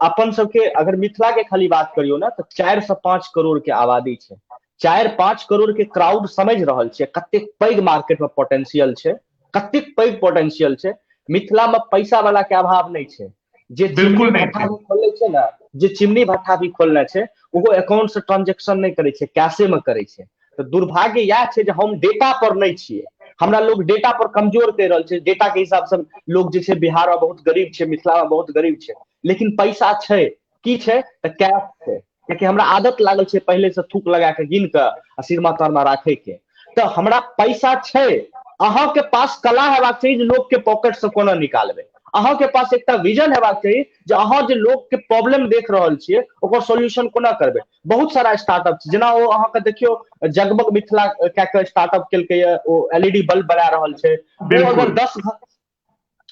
S2: अपन सबके अगर मिथिला के खाली बात करियौ ने तऽ 4 से 5 करोड़ के आबादी छै। 4-5 करोड़ के क्राउड समझ रहल छै कतेक पैघ मार्केट में पोटेंशियल छै, कतेक पैघ पोटेंशियल छै। मिथिला में पैसा वाला के अभाव नहि छै। जे
S1: बिल्कुल
S2: चिमनी
S1: नहि
S2: भट्ठा
S1: छै।
S2: भी खोलने छै ने, जे चिमनी भट्ठा भी खोलने छै ओहो अकाउंट से ट्रांजेक्शन नहि करै छै, कैशे में करै छै। तऽ दुर्भाग्य इएह छै जे हम डेटा पर नहि छियै, हमरा लोग डेटा पर कमजोर कहि रहल छै। डेटा के हिसाब से लोग जे छै बिहार में बहुत गरीब छै, मिथिला में बहुत गरीब छै, लेकिन पैसा छै। की छै तऽ कैश छै, कियाकि हमरा आदत लागल छै पहिले से थूक लगा के गिन के आ सिरमा तरमा राखे के। तऽ हमरा पैसा छै, अहाँ के पास कला हेबाक चाही जे लोग के पॉकेट से कोना निकालबै। अहाँ के पास एकटा विजन हेबाक चाही जे अहाँ जे लोग के प्रॉब्लम देख रहल छियै ओकर सोल्यूशन कोना करबै। बहुत सारा स्टार्टअप छै, जेना ओ अहाँके देखियौ जगमग मिथिला कए के स्टार्टअप केलकैए, ओ एलईडी बल्ब बना रहल छै। ओ अगर
S1: बिल्कुल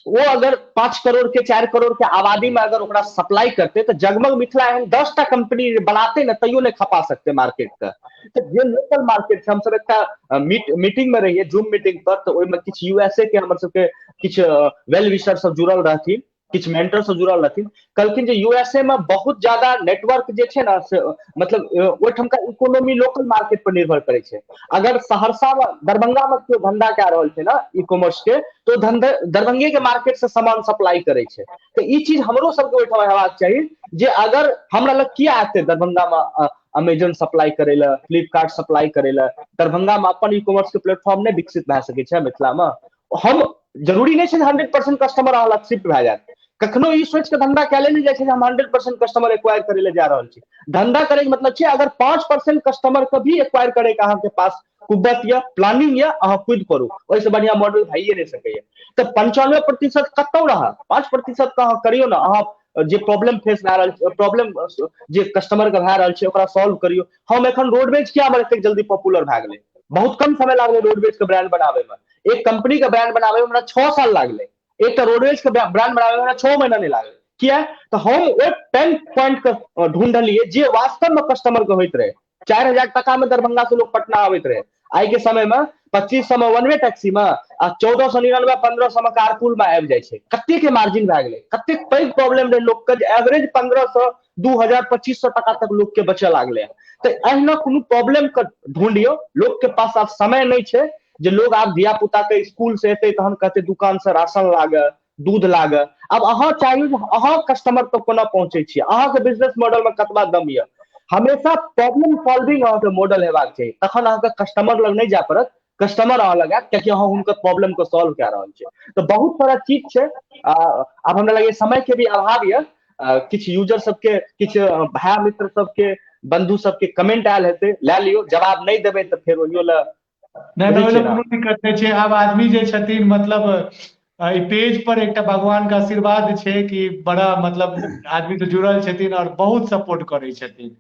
S2: वो अगर 5 करोड़ के 4 करोड़ के आबादी में अगर ओकरा सप्लाई करते तो जगमग मिथिला एहन 10टा कंपनी बनाते ने तैयो नहीं खपा सकते मार्केट के। तो जे लोकल मार्केट छै, हम सब एकटा मीटिंग में रहिए, जूम मीटिंग पर, तो ओहिमे किछु यूएसए के हमर सबके किछु वेल विशर सब जुड़ल रहथिन, किछु मेंटर सब जुड़ल रहथिन, कहलखिन जे यूएसए में बहुत ज्यादा नेटवर्क जे छै ने से, मतलब ओहिठामका इकोनॉमी लोकल मार्केट पर निर्भर करै छै। अगर सहरसा में दरभंगा में केओ धंधा कए रहल छै ने ई कॉमर्स के, तो धंधा दरभंगे के मार्केट से सामान सप्लाई करै छै। तऽ ई चीज हमरो सबके ओहिठाम हेबाक चाही जे अगर हमरा लग किया एतै दरभंगा में अमेजन सप्लाई करै लए, फ्लिपकार्ट सप्लाई करै लए, दरभंगा में अपन ई कॉमर्स के प्लेटफॉर्म नहि विकसित भए सकै छै मिथिला में। हम जरूरी नहि छै 100% कस्टमर अहाँ लग शिफ्ट भए जायत। कखनो ई सोचि के धंधा कए नहि जाइ छै जे हम 100% कस्टमर एक्वायर करै लए जा रहल छी। धंधा करैके मतलब छै अगर 5% कस्टमर के भी एक्वायर करैके अहाँके पास कुब्बत यऽ, प्लानिंग यऽ, अहाँ कुदि पड़ू, ओहिसँ बढ़िआँ मॉडल भइए नहि सकैए। तऽ 95% कतहु रहत, 5% तऽ अहाँ करियौ ने। अहाँ जे प्रॉब्लम फेस भए रहल छै, प्रॉब्लम जे कस्टमर के भए रहल छै ओकरा सॉल्व करियौ। हम एखन रोडवेज किया हमर एतेक जल्दी पॉपुलर भए गेलै? बहुत कम समय लागलै रोडवेज के ब्रांड बनाबै में। एक कंपनी के ब्रांड बनाबै में हमरा 6 साल लागलै, एकटा रोडवेज के ब्रांड बनाबै में हमरा 6 महीना नहि लागलै। किया? तऽ हम ओहि पेन पॉइंट के ढूंढलियै जे वास्तव में कस्टमर के होइत रहै। 4000 टका में दरभंगा से लोग पटना आबैत रहे, आइ के समय में 2500 में वन वे टैक्सी में आ 1499 1500 में कारपूल में आबि जाइ छै। कते के मार्जिन भए गेलै, कतेक पैघ प्रॉब्लम रहै लोक के जे एवरेज 1500 2000 2500 टका तक लोक के बचऽ लागलै। तऽ एहिना कोनो प्रॉब्लम के ढूंढियौ। लोक के पास आब समय नहि छै जे लोग आब धिया पुता के स्कूल से एतै तहन कहतै दुकान से राशन लागे, दूध लागे। आब अहाँ चाहियो जे अहाँ कस्टमर तक कोना पहुँचै छियै, अहाँके बिजनेस मॉडल में कतबा दम यऽ। हमेशा प्रॉब्लम सॉल्विंग अहाँके मॉडल हेबाक चाही, तखन अहाँके कस्टमर लग नहि जाय पड़त, कस्टमर अहाँ लग आयत, कियाकि अहाँ हुनकर प्रॉब्लम के सॉल्व कए रहल छियै। तऽ बहुत सारा चीज छै। आब हमरा लगैए समय के भी अभाव यऽ। किछु यूजर सबके, किछु भाय मित्र सबके, बंधु सबके कमेंट आयल हेतै, लए लियौ। जवाब नहि देबै तऽ फेर ओहियो लए
S1: नहि,
S2: बुझै
S1: ओहि
S2: छियै
S1: लए
S2: ने।
S1: कोनो दिक्कत नहि छै। आब आदमी जे छथिन मतलब एहि पेज पर एकटा भगवान के आशीर्वाद छै कि बड़ा मतलब आदमी तऽ जुड़ल छथिन और बहुत सपोर्ट करै छथिन।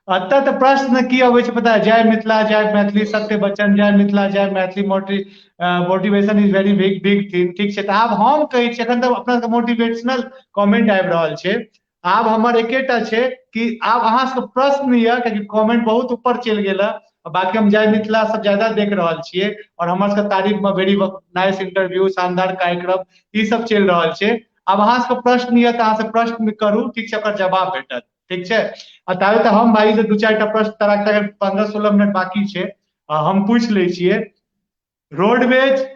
S1: एतऽ तऽ प्रश्न की अबै छै पता है? जय मिथिला जय मैथिली, सत्य बच्चन जय मिथिला जय Maithili, motivation is very big big thing. ठीक छै, तऽ आब हम कहै छी, एखन तऽ अपना सबके मोटिवेशनल कमेंट आबि रहल छै। आब हमर एकेटा छै कि आब अहाँ सबके प्रश्न यऽ, कियाकि कमेंट बहुत ऊपर चलि गेल हँ। बाकी हम जय मिथिला सब ज्यादा देख रहल छियै और हमर सबके तारीफ में वेरी नाइस इंटरव्यू, शानदार कार्यक्रम, ई सब चलि रहल छै। आब अहाँ सबके प्रश्न यऽ तऽ अहाँ सब प्रश्न करू, ठीक छै, ओकर जवाब भेटत। ठीक छै। आ ताबे तऽ हम भाई से 2-4 टा प्रश्न तराक 15-16 मिनट बाकी छै, हम पूछि लै छियै। रोडवेज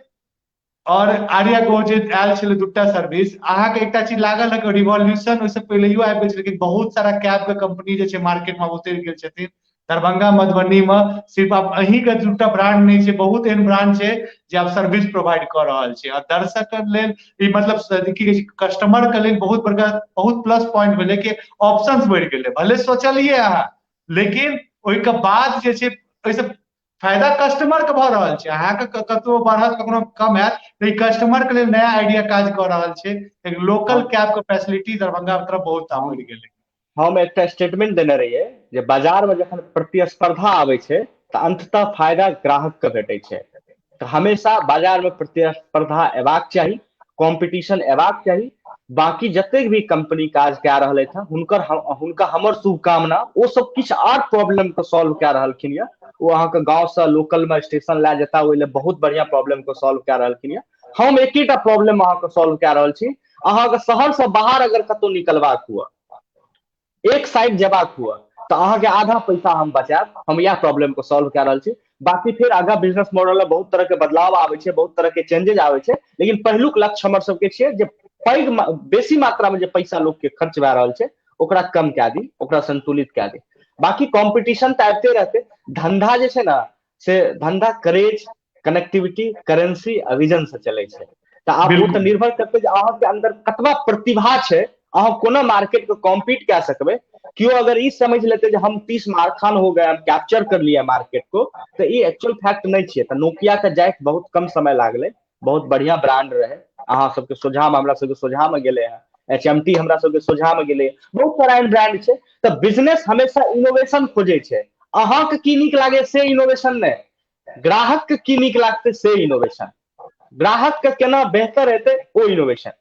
S1: और आर्या गो जे आयल छलै दूटा सर्विस, अहाँके एकटा चीज लागल है रिवॉल्यूशन ओहिसँ पहिलैयो आबि गेल छै, लेकिन बहुत सारा कैब के कंपनी जे छै मार्केट में उतरि गेल छथिन। दरभंगा मधुबनी में सिर्फ आब अहीं के दूटा ब्रांड नहि छै, बहुत एहन ब्रांड छै जे आब सर्विस प्रोवाइड कऽ रहल छै। आ दर्शक के लेल ई मतलब की कहै छै, कस्टमर के लेल बहुत बड़का बहुत प्लस पॉइंट भेलै कि ऑप्शंस बढ़ि गेलै। भले सोचलियै अहाँ, लेकिन ओहिके बाद जे छै ओहिसँ फायदा कस्टमर के भऽ रहल छै। अहाँके कतबो बढ़त कखनो कम हैत, लेकिन कस्टमर के लेल नया आइडिया काज कऽ रहल छै। लेकिन लोकल कैब के फैसिलिटी दरभंगा तरफ बहुत बढ़ि गेलै।
S2: हम एकटा स्टेटमेंट देने रहियै जे बाजार में जखन प्रतिस्पर्धा आबै छै तऽ अंततः फायदा ग्राहक के भेटै छै। तऽ हमेशा बाजार में प्रतिस्पर्धा एबाक चाही, कॉम्पिटिशन एबाक चाही। बाकी जतेक भी कंपनी काज कए रहल अछि हुनका हमर शुभकामना। ओ सब किछु आर प्रॉब्लम के सॉल्व कए रहलखिन यऽ। ओ अहाँके गाँव से लोकल में स्टेशन लए जेता, ओहि लए बहुत बढ़िया प्रॉब्लम के सॉल्व कए रहलखिन यऽ। हम एकेटा प्रॉब्लम अहाँके सॉल्व कए रहल छी। अहाँके शहर से बाहर अगर कतहु निकलबाक हुए, एक साइड जेबाक हुए, तऽ अहाँके आधा पैसा हम बचायब। हम इएह प्रॉब्लम के सॉल्व कए रहल छी। बाकी फेर आगाँ बिजनेस मॉडल में बहुत तरह के बदलाव आबै छै, बहुत तरह के चेंजेज आबै छै, लेकिन पहिलुक लक्ष्य हमर सबके छियै जे पैघ बेसी मात्रा में जे पैसा लोक के खर्च भए रहल छै ओकरा कम कए दी, ओकरा संतुलित कए दी। बाकी कॉम्पिटिशन तऽ आबिते रहतै। धंधा जे छै ने से धंधा करेज, कनेक्टिविटी, करेंसी आ विजन से चलै छै। तऽ आब ओ तऽ निर्भर करतै जे अहाँके अन्दर कतबा प्रतिभा छै, अहाँ कोना मार्केट के कॉम्पीट कए सकबै। केओ अगर ई समझ लेतै जे हम 30 मारखान हो गए, हम कैप्चर कर लिया मार्केट को, तऽ ई एक्चुअल फैक्ट नहि छियै। तऽ नोकिया के जाइत बहुत कम समय लागलै, बहुत बढ़िया ब्रांड रहे, अहाँ सबके सोझा में, हमरा सबके सोझा में गेलै हँ। HMT हमरा सबके सोझा में गेलै, बहुत सारा एहन ब्रांड छै। तऽ बिजनेस हमेशा इनोवेशन खोजै छै। अहाँके की नीक लागे से इनोवेशन नहि, ग्राहक के की नीक लागतै से इनोवेशन, ग्राहक के केना बेहतर हेतै ओ इनोवेशन।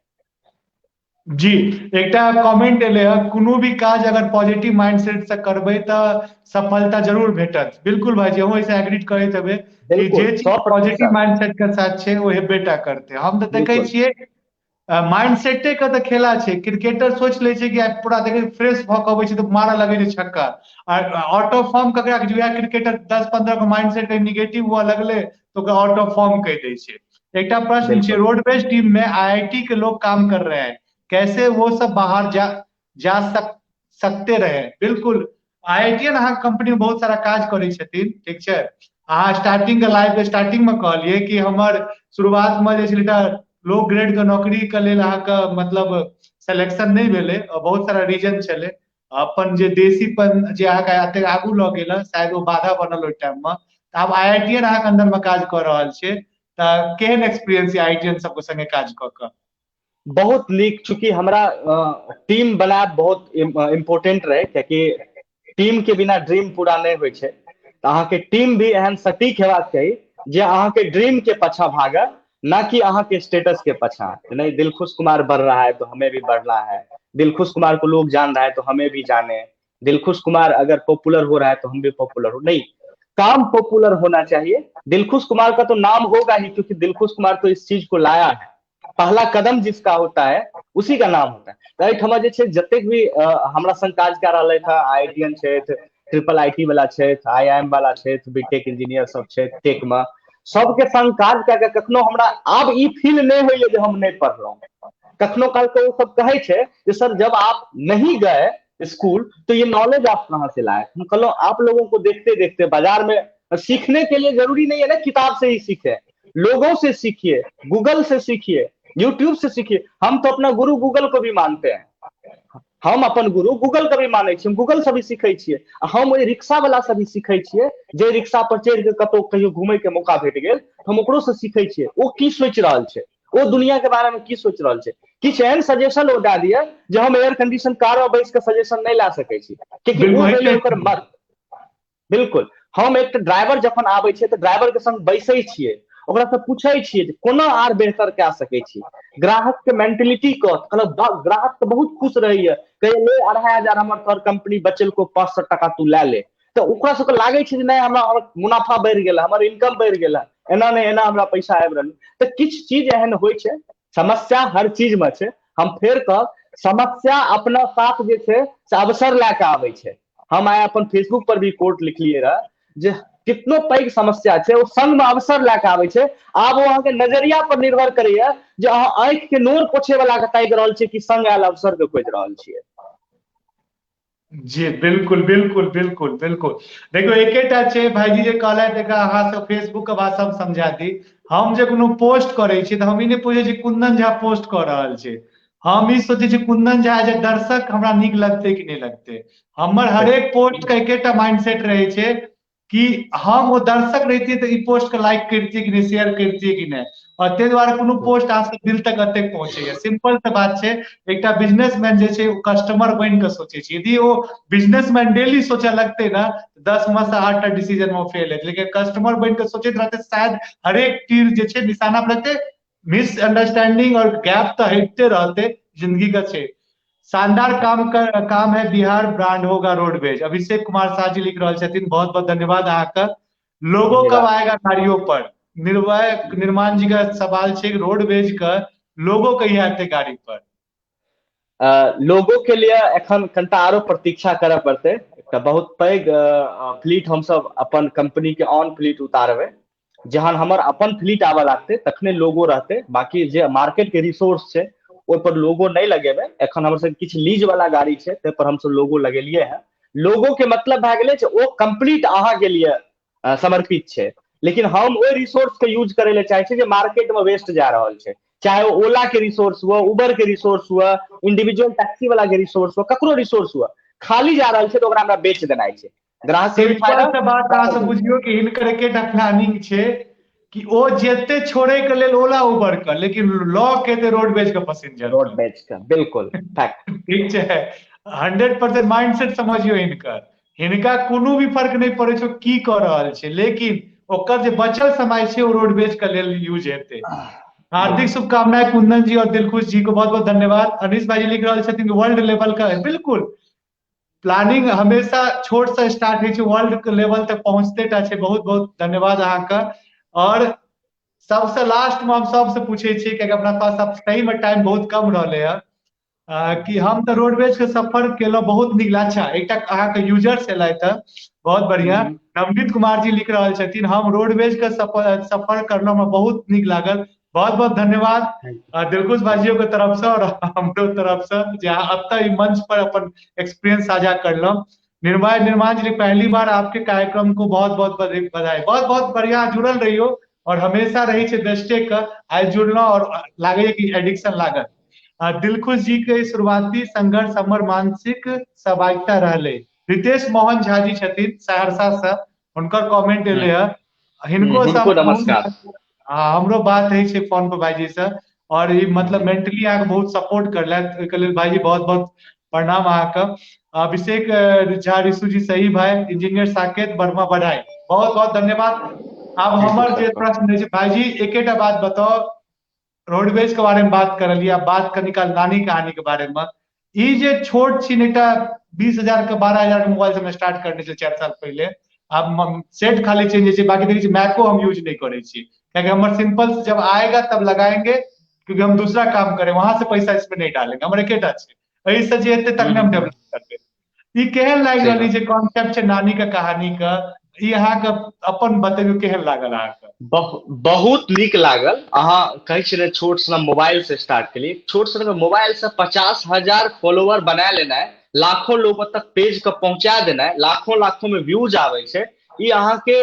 S1: जी, एकटा कमेंट एलै हँ, कोनो भी काज अगर पॉजिटिव माइंडसेट से करबै तऽ सफलता जरूर भेटत। बिल्कुल भाईजी, हम एहिसँ एग्री करैत हेबै कि जे चीज पॉजिटिव माइंडसेट के साथ छै ओ हेबेटा करतै। हम तऽ देखै छियै माइंडसेटे के तऽ खेला छै। क्रिकेटर सोच लै छै कि आइ पूरा देखै फ्रेश भऽ कऽ अबै छै तऽ मारऽ लगै छै छक्का, आ आउट ऑफ फॉर्म ककरा कहै छै, वएह क्रिकेटर 10-15 के माइंडसेट कहीं निगेटिव हुअ लगलै तऽ ओकरा आउट ऑफ फॉर्म कहि दै छै। एकटा प्रश्न छै, रोडवेज टीम में IIT के लोग काम कर रहे हैं, कैसे वो सब बाहर जा जा सकते रहे? बिल्कुल, IIT अहाँ कंपनी में बहुत सारा काज करै छथिन, ठीक छै। अहाँ स्टार्टिंग के लाइफ के स्टार्टिंग में कहलियै कि हमर शुरुआत में जे छै लो ग्रेड के नौकरी के लेल अहाँके मतलब सिलेक्शन नहि भेलै, बहुत सारा रीजन छलै। अपन जे देसीपन जे अहाँके एतेक आगू लऽ गेल, शायद ओ बाधा बनल ओहि टाइम में। तऽ आब IITN अहाँके अंदर में काज कऽ रहल छै, तऽ केहन एक्सपीरियंस यऽ IITN सबके संगे काज कऽ कऽ?
S2: बहुत नीक। चूंकि हमरा टीम बनायब बहुत इम्पोर्टेंट रहे, कियाकि टीम के बिना ड्रीम पूरा नहि होइ छै। तऽ अहाँके टीम भी एहन सटीक हेबाक चाही जे अहाँके ड्रीम के पाछा भागे, ना कि अहाँके स्टेटस के पाछा। नहीं, दिलखुश कुमार बढ़ रहा है तो हमें भी बढ़ना है, दिलखुश कुमार को लोग जान रहा है तो हमें भी जाने, दिलखुश कुमार अगर पॉपुलर हो रहा है तो हम भी पॉपुलर हो। नहीं, काम पॉपुलर होना चाहिए। दिलखुश कुमार का तो नाम होगा ही, क्योंकि दिलखुश कुमार तो इस चीज को लाया है। पहला कदम जिसका होता है उसी का नाम होता है। तऽ एहिठाम जे छै जतेक भी हमरा संग काज कए रहल अछि, IITN छथि, ट्रिपल IT वाला छथि, IIM वाला छथि, बीटेक इंजीनियर सब छथि, टेक में सबके संग काज कए के कखनो हमरा आब ई फील नहि होइए जे हम नहि पढ़लहुँ। कखनो काल के ओ सब कहै छै जे सर जब आप नहीं गए स्कूल तो ये नॉलेज आप कहाँ से लाए? हम कहलहुँ आप लोगों को देखते देखते बाजार में सीखने के लिए जरूरी नहीं है ना किताब से ही सीखे, लोगों से सीखिए, गूगल से सीखिए, यूट्यूब से सीखिए। हम तो अपना गुरु गूगल को भी मानते हैं, हम अपन गुरु गूगल के भी मानै छियै, हम गूगल से भी सीखै छियै, आ हम ओहि रिक्शा वाला से भी सीखै छियै जे रिक्शा पर चढ़ि के कतौ कहियो घूमै के मौका भेट गेल तऽ हम ओकरो से सीखै छियै ओ की सोचि रहल छै, ओ दुनिया के बारे में की सोचि रहल छै। किछु एहन सजेशन ओ दए दिअ जे हम एयर कंडीशन कार में बैस के सजेशन नहि लए सकै छी, कियाकि ओ भेलै ओकर मत। बिल्कुल, हम एकटा ड्राइवर जखन आबै छै तऽ ड्राइवर के संग बैसै छियै, ओकरा से पूछै छियै जे कोना आर बेहतर कए सकै छी। ग्राहक के मेंटलिटी कहलक ग्राहक तऽ बहुत खुश रहैया, कहैया ले 2500 हमर तोहर कंपनी बचेलको, 500 टाका तू लए ले। तऽ ओकरा सबके लागै छै जे नहि हमरा मुनाफा बढ़ि गेल, हमर इनकम बढ़ि गेल, एना नहि एना हमरा पैसा आबि रहल। तऽ किछु चीज एहन होइ छै, समस्या हर चीज में छै। हम फेर कहब समस्या अपना साथ जे छै से अवसर लए कऽ आबै छै। हम आइ अपन फेसबुक पर भी कोट लिखलियै रहे जे कितनो पैघ समस्या छै ओ संग मे अवसर लए कऽ आबै छै। आब ओ अहाँके नजरिया पर निर्भर करैया जे अहाँ आँखि के नोर पोछे वाला के ताकि रहल छियै कि संग आयल अवसर के खोजि रहल छियै।
S1: जी बिल्कुल बिल्कुल बिल्कुल बिल्कुल। देखियौ एकेटा छै भाईजी जे कहलथि, एकरा अहाँ सब फेसबुक के भाषा मे समझा दी। हम जे कोनो पोस्ट करै छी तऽ हम ई नहि पूछै छी कुंदन झा पोस्ट कऽ रहल छै, हम ई सोचै छी कुंदन झा जे दर्शक हमरा नीक लगतै कि नहि लगतै। हमर हरेक पोस्ट के एकेटा माइंडसेट रहै छै कि हम ओ दर्शक रहितियै तऽ ई पोस्ट के लाइक करितियै कि नहि, शेयर करितियै कि नहि, और ताहि दुआरे कोनो पोस्ट अहाँ सबके दिल तक एतेक पहुँचैया। सिंपल से बात छै, एकटा बिजनेसमैन जे छै ओ कस्टमर बनि कऽ सोचै छै। यदि ओ बिजनेसमैन डेली सोचऽ लगतै ने, 10 में से 8टा डिसीजन मे फेल हेतै, लेकिन कस्टमर बनि कऽ सोचैत रहतै शायद हरेक तीर जे छै निशाना पर रहतै, मिसअंडरस्टैंडिंग और गैप तऽ हटिते रहतै जिंदगी का छै। शानदार काम है, बिहार ब्रांड होगा रोडवेज। अभिषेक कुमार शाह जी लिख रहल छथिन, बहुत बहुत धन्यवाद अहाँके। लोगो कब आएगा गाड़ियों पर? निर्भय निर्माण जी का सवाल छै रोडवेज का लोगो कहिया आते गाड़ी पर?
S2: लोगो के लिए एखन कनिटा आरो प्रतीक्षा करऽ पड़तै। एकटा बहुत पैघ फ्लीट हमसब अपन कंपनी के ऑन फ्लीट उतारबै, जहन हमर अपन फ्लीट आबऽ लागतै तखने लोगो रहतै। बाकी जे मार्केट के रिसोर्स छै ओहि पर लोगो नहि लगेबै। एखन हमर सबके किछु लीज वाला गाड़ी छै ताहि पर हमसब लोगो लगेलियै हँ। लोगो के मतलब भए गेलै जे ओ कम्प्लीट अहाँ के लिए समर्पित छै, लेकिन हम ओहि रिसोर्स के यूज करै लए चाहै छी जे मार्केट मे वेस्ट जा रहल छै, चाहे ओ ओला के रिसोर्स हुए, उबर के रिसोर्स हुए, इंडिविजुअल टैक्सी वाला के रिसोर्स हुए, ककरो रिसोर्स हुए, खाली जा रहल छै तऽ ओकरा हमरा बेच देनाइ छै। ग्राहक के भी फायदा।
S1: सिंपल बात अहाँ सब बुझियौ कि हिनकर एकेटा प्लानिंग छै कि ओ जेते छोड़े के लेल ओला उबर के, लेकिन लॉ के एते रोडवेज के पैसेंजर,
S2: रोडवेज के, बिल्कुल फैक्ट।
S1: ठीक छै, 100% माइंडसेट समझियौ हिनकर। हिनका कोनो भी फर्क नहि पड़ै छै की कऽ रहल छै, लेकिन ओकर जे बचल समय छै ओ रोडवेज के लेल यूज हेतै। हार्दिक शुभकामनाएं कुंदन जी और दिलखुश जी को, बहुत बहुत धन्यवाद। अनिश भाई जी लिख रहल छथिन वर्ल्ड लेवल का, बिल्कुल प्लानिंग हमेशा छोट से स्टार्ट होइ छै, वर्ल्ड लेवल तक पहुंचते टा छै। बहुत बहुत धन्यवाद अहाँके। और सबसे लास्ट में हम सबसे पूछे छी, कियाकि अपना पास अब सही में टाइम बहुत कम रहले है, कि हम तऽ रोडवेज के सफर केलहुँ, बहुत नीक लागल। अच्छा, एकटा अहाँके यूजर एलथि तऽ बहुत बढ़िया। नवनीत कुमार जी लिख रहल छथिन, हम रोडवेज के सफर करलहुँ, हमरा बहुत नीक लागल। बहुत बहुत धन्यवाद दिलखुश भाईजियो के तरफ से और हमरो तरफ से जे अहाँ एतऽ ई मंच पर अपन एक्सपीरियंस साझा करलहुँ। निर्भय निर्माण जी, पहली बार आपके कार्यक्रम को बहुत बहुत बधाई। बहुत बहुत बढ़िया, जुड़ल रहियो और हमेशा रही छै बेस्टे के। आइ जुड़लहुँ और लागैए कि एडिक्शन लागल। दिलखुश जी के शुरुआती संघर्ष हमर मानसिक सहभागिता रहलै। रितेश मोहन झा जी छथिन सहरसा से, हुनकर कमेंट एलै हँ, हिनको
S2: हिनको नमस्कार।
S1: हाँ, हमरो बात होइ छै फोन पर भाईजी से, और ई मेंटली अहाँके बहुत सपोर्ट करलथि, ओहिके लेल भाईजी बहुत बहुत प्रणाम अहाँके। अभिषेक झा ऋषु जी सही भाई, इंजीनियर साकेत वर्मा बढ़ाई, बहुत बहुत धन्यवाद। आब हमर जे प्रश्न छै भाईजी, एकेटा बात बताओ, रोडवेज के बारे में बात कर लिया, बात कनी काल नानी कहानी के बारे में। ई जे छोट छिन एकटा 20,000 के 12,000 के मोबाइल से हम स्टार्ट करने छे 4 साल पहले, आब सेट खाली चेंज होइ छै, बाकी देखै छी मैको हम यूज नहीं करै छी, कियाकि हमर सिंपल जब आएगा तब लगाएंगे, क्योंकि हम दूसरा काम करें, वहां से पैसा इसमें नहीं डालेंगे, हमर एकेटा छै, एहि से जे हेतै तखने हम डेवलप करबै। ई केहन लागि रहल छै कॉन्सेप्ट छै नानी के कहानी के, ई अहाँके अपन बतैयौ केहन लागल अहाँके?
S2: बहुत नीक लागल। अहाँ कहै छियै छोट सन मोबाइल से स्टार्ट केलियै, छोट सन मोबाइल से 50,000 फॉलोअर बना लेनाइ, लाखों लोग तक पेज के पहुंचा देनाइ, लाखों लाखों में व्यूज आबै छै, ई अहाँके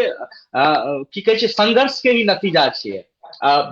S2: की कहै छै संघर्ष के ही नतीजा छियै।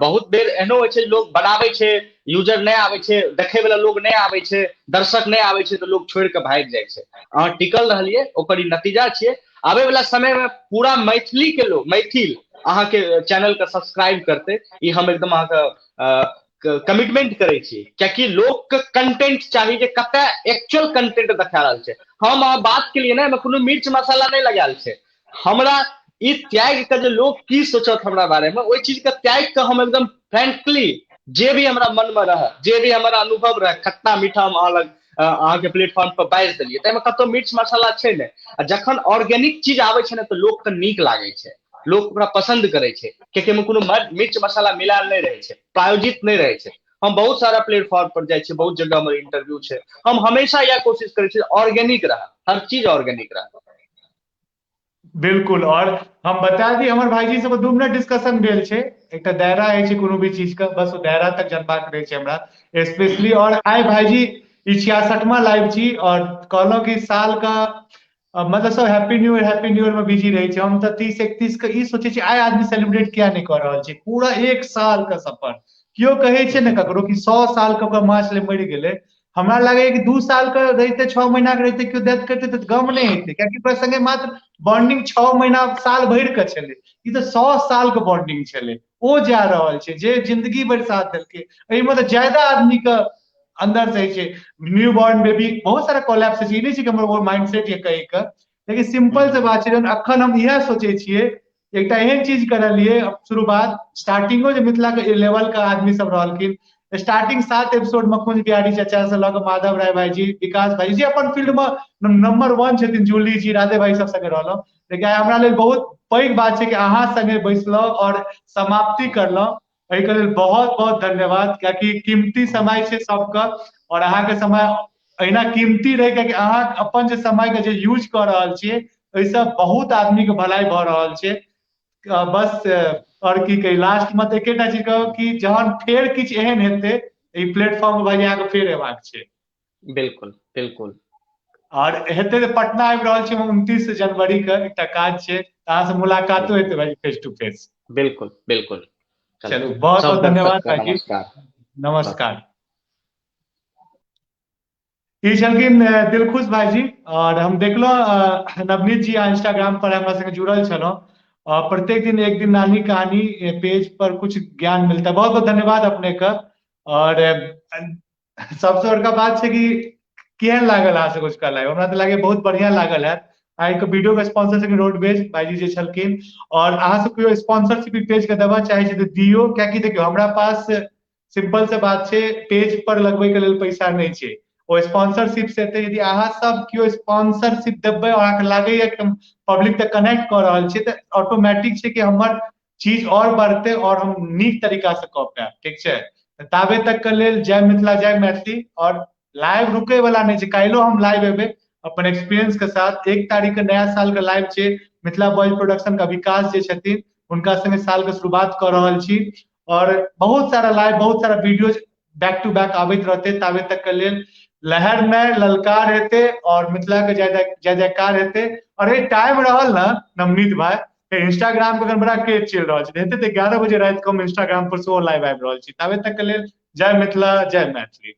S2: बहुत बेर एहनो होइ छै लोग बनाबै छै, यूजर नहि आबै छै, देखै वाला लोग नहि आबै छै, दर्शक नहि आबै छै, तऽ लोग छोड़ि कऽ भागि जाइ छै। अहाँ टिकल रहलियै, ओकर ई नतीजा छियै। आबै वाला समय में पूरा मैथिली के लोग, मैथिल अहाँके चैनल के सब्सक्राइब करतै, ई हम एकदम अहाँके कमिटमेंट करै छी, कियाकि लोक के कंटेंट चाही जे कतऽ एक्चुअल कंटेंट देखा रहल छै। हम अहाँ बात के लिए ने, एहिमे कोनो मिर्च मसाला नहि लगायल छै। हमरा ई त्याग के जे लोग की सोचत हमरा बारे में, ओहि चीज के त्याग के हम एकदम फ्रेंकली जे भी हमरा मन में रहे, जे भी हमरा अनुभव रहे, खट्टा मीठा हम अहाँ लग, अहाँके प्लेटफॉर्म पर बाजि देलियै, ताहिमे कतौ मिर्च मसाला छै नहि। आ जखन ऑर्गेनिक चीज आबै छै ने तऽ लोक के नीक लागै छै, लोक ओकरा पसन्द करै छै, कियाकि ओहिमे कोनो मिर्च मसाला मिलायल नहि रहै छै, प्रायोजित नहि रहै छै। हम बहुत सारा प्लेटफॉर्म पर जाइ छियै, बहुत जगह हमर इंटरव्यू छै। हम हमेशा इएह कोशिश करै छियै ऑर्गेनिक रहै, हर चीज ऑर्गेनिक रहै।
S1: बिल्कुल। और हम बता दी, हमर भाईजी सब 2 मिनट डिस्कशन भेल छै, एकटा दायरा होइ छै कोनो भी चीज के, बस ओ दायरा तक जनबाक रहै छै हमरा स्पेशली। और आइ भाईजी ई 66वां लाइव छी और कहलहुँ कि साल का मतलब सब happy new year, happy new year में बिजी रहै छै। हम तऽ 30-31 के ई सोचै छी आइ आदमी सेलिब्रेट किया नहि कऽ रहल छै पूरा एक साल के सफर। केओ कहै छै ने ककरो कि 100 साल के ओकर माछ ले मरि गेलै, हमरा लागैए कि 2 साल के रहिते, 6 महीना के रहिते, केओ डेथ करतै तऽ गम नहि हेतै, कियाकि ओकरा संगे मात्र बॉन्डिंग 6 महीना साल भरि के छलै, ई तऽ 100 साल के बॉन्डिंग छलै। ओ जा रहल छै जे जिंदगी भरि साथ देलकै, एहिमे तऽ ज्यादा आदमी के अंदर से छै न्यू बॉर्न बेबी, बहुत सारा कोलैप्स छै। ई नहि छै कि हमर ओ माइंडसेट ये कहि के, लेकिन सिंपल से बात छै। जहन अखन हम इएह सोचै छियै एकटा एहन चीज करलियै शुरुआत स्टार्टिंगो जे मिथिला के लेवल के आदमी सब रहलखिन, स्टार्टिंग 7 एपिसोड में कुंज बिहारी चाचा से लऽ कऽ माधव राय भाईजी, विकास भाईजी जे अपन फील्ड में नंबर 1 छथिन, जूली जी, राधे भाई सब संगे रहलहुँ। लेकिन आइ हमरा लेल बहुत पैघ बात छै कि अहाँ संगे बैसलहुँ और समाप्ति करलहुँ, एहिके लेल बहुत बहुत धन्यवाद। कियाकि कीमती समय छै सबके और अहाँके समय एहिना कीमती रहै, कियाकि अहाँ अपन जे समय के जे यूज कऽ रहल छियै ओहिसँ बहुत आदमी के भलाई भऽ रहल छै। बस और की कही, लास्ट में तऽ एकेटा चीज कहब कि जहन फेर किछु एहन हेतै एहि प्लेटफॉर्म पर भाई अहाँके फेर एबाक छै।
S2: बिल्कुल बिल्कुल।
S1: और हेतै तऽ पटना आबि रहल छी हम 29 जनवरी के, एकटा काज छै, तऽ अहाँ से मुलाकातो हेतै भाई फेस टू फेस।
S2: बिल्कुल बिल्कुल।
S1: चलू, बहुत
S2: सब
S1: बहुत धन्यवाद
S2: दर्शक
S1: भाईजी।
S2: नमस्कार।
S1: नमस्कार। ई छलखिन दिलखुश भाईजी। और हम देखलहुँ नवनीत जी इंस्टाग्राम पर हमरा संगे जुड़ल छलहुँ और प्रत्येक दिन एक दिन नानी कहानी पेज पर कुछ ज्ञान मिलता है। बहुत बहुत धन्यवाद अपने का। और सबसे बड़का बात छै कि केहन लागल अहाँ से कुछ कहल, हमरा तऽ लागे बहुत बढ़िया लागल है। आइ के वीडियो के स्पॉन्सर छलखिन रोडवेज भाईजी जे छलखिन। और अहाँ सब केओ स्पॉन्सरशिप पेज के देबऽ चाहै छी तऽ दियौ, कियाकि देखियौ हमरा पास सिंपल से बात छै, पेज पर लगबै के लेल पैसा नहि छै, ओ स्पॉन्सरशिप से हेतै। यदि अहाँ सब केओ स्पॉन्सरशिप देबै और अहाँके लागैया कि हम पब्लिक तक कनेक्ट कऽ रहल छी, तऽ ऑटोमेटिक छै कि हमर चीज और बढ़तै और हम नीक तरीका से कऽ पायब। ठीक छै, तऽ ताबे तक के लेल जय मिथिला जय मैथिली। और लाइव रुकै वाला नहि छै, काल्हिो हम लाइव एबै अपन एक्सपीरियंस के साथ। 1 तारीख के नया साल के लाइव छै, मिथिला बॉयज प्रोडक्शन के विकास जे छथिन हुनका संगे साल के शुरुआत कऽ रहल छी। और बहुत सारा लाइव, बहुत सारा वीडियोज बैक टू बैक आबैत रहतै। ताबे तक के लेल लहर में ललकार हेतै और मिथिला के जय जय जयकार हेतै। और ये टाइम रहल ना नवनीत भाई, इंस्टाग्राम के बड़ा क्रेज चलि रहल छै, हेतै तऽ 11 बजे राति के हम इंस्टाग्राम पर सेहो लाइव आबि रहल छी। ताबे तक के लेल जय मिथिला जय मैथिली।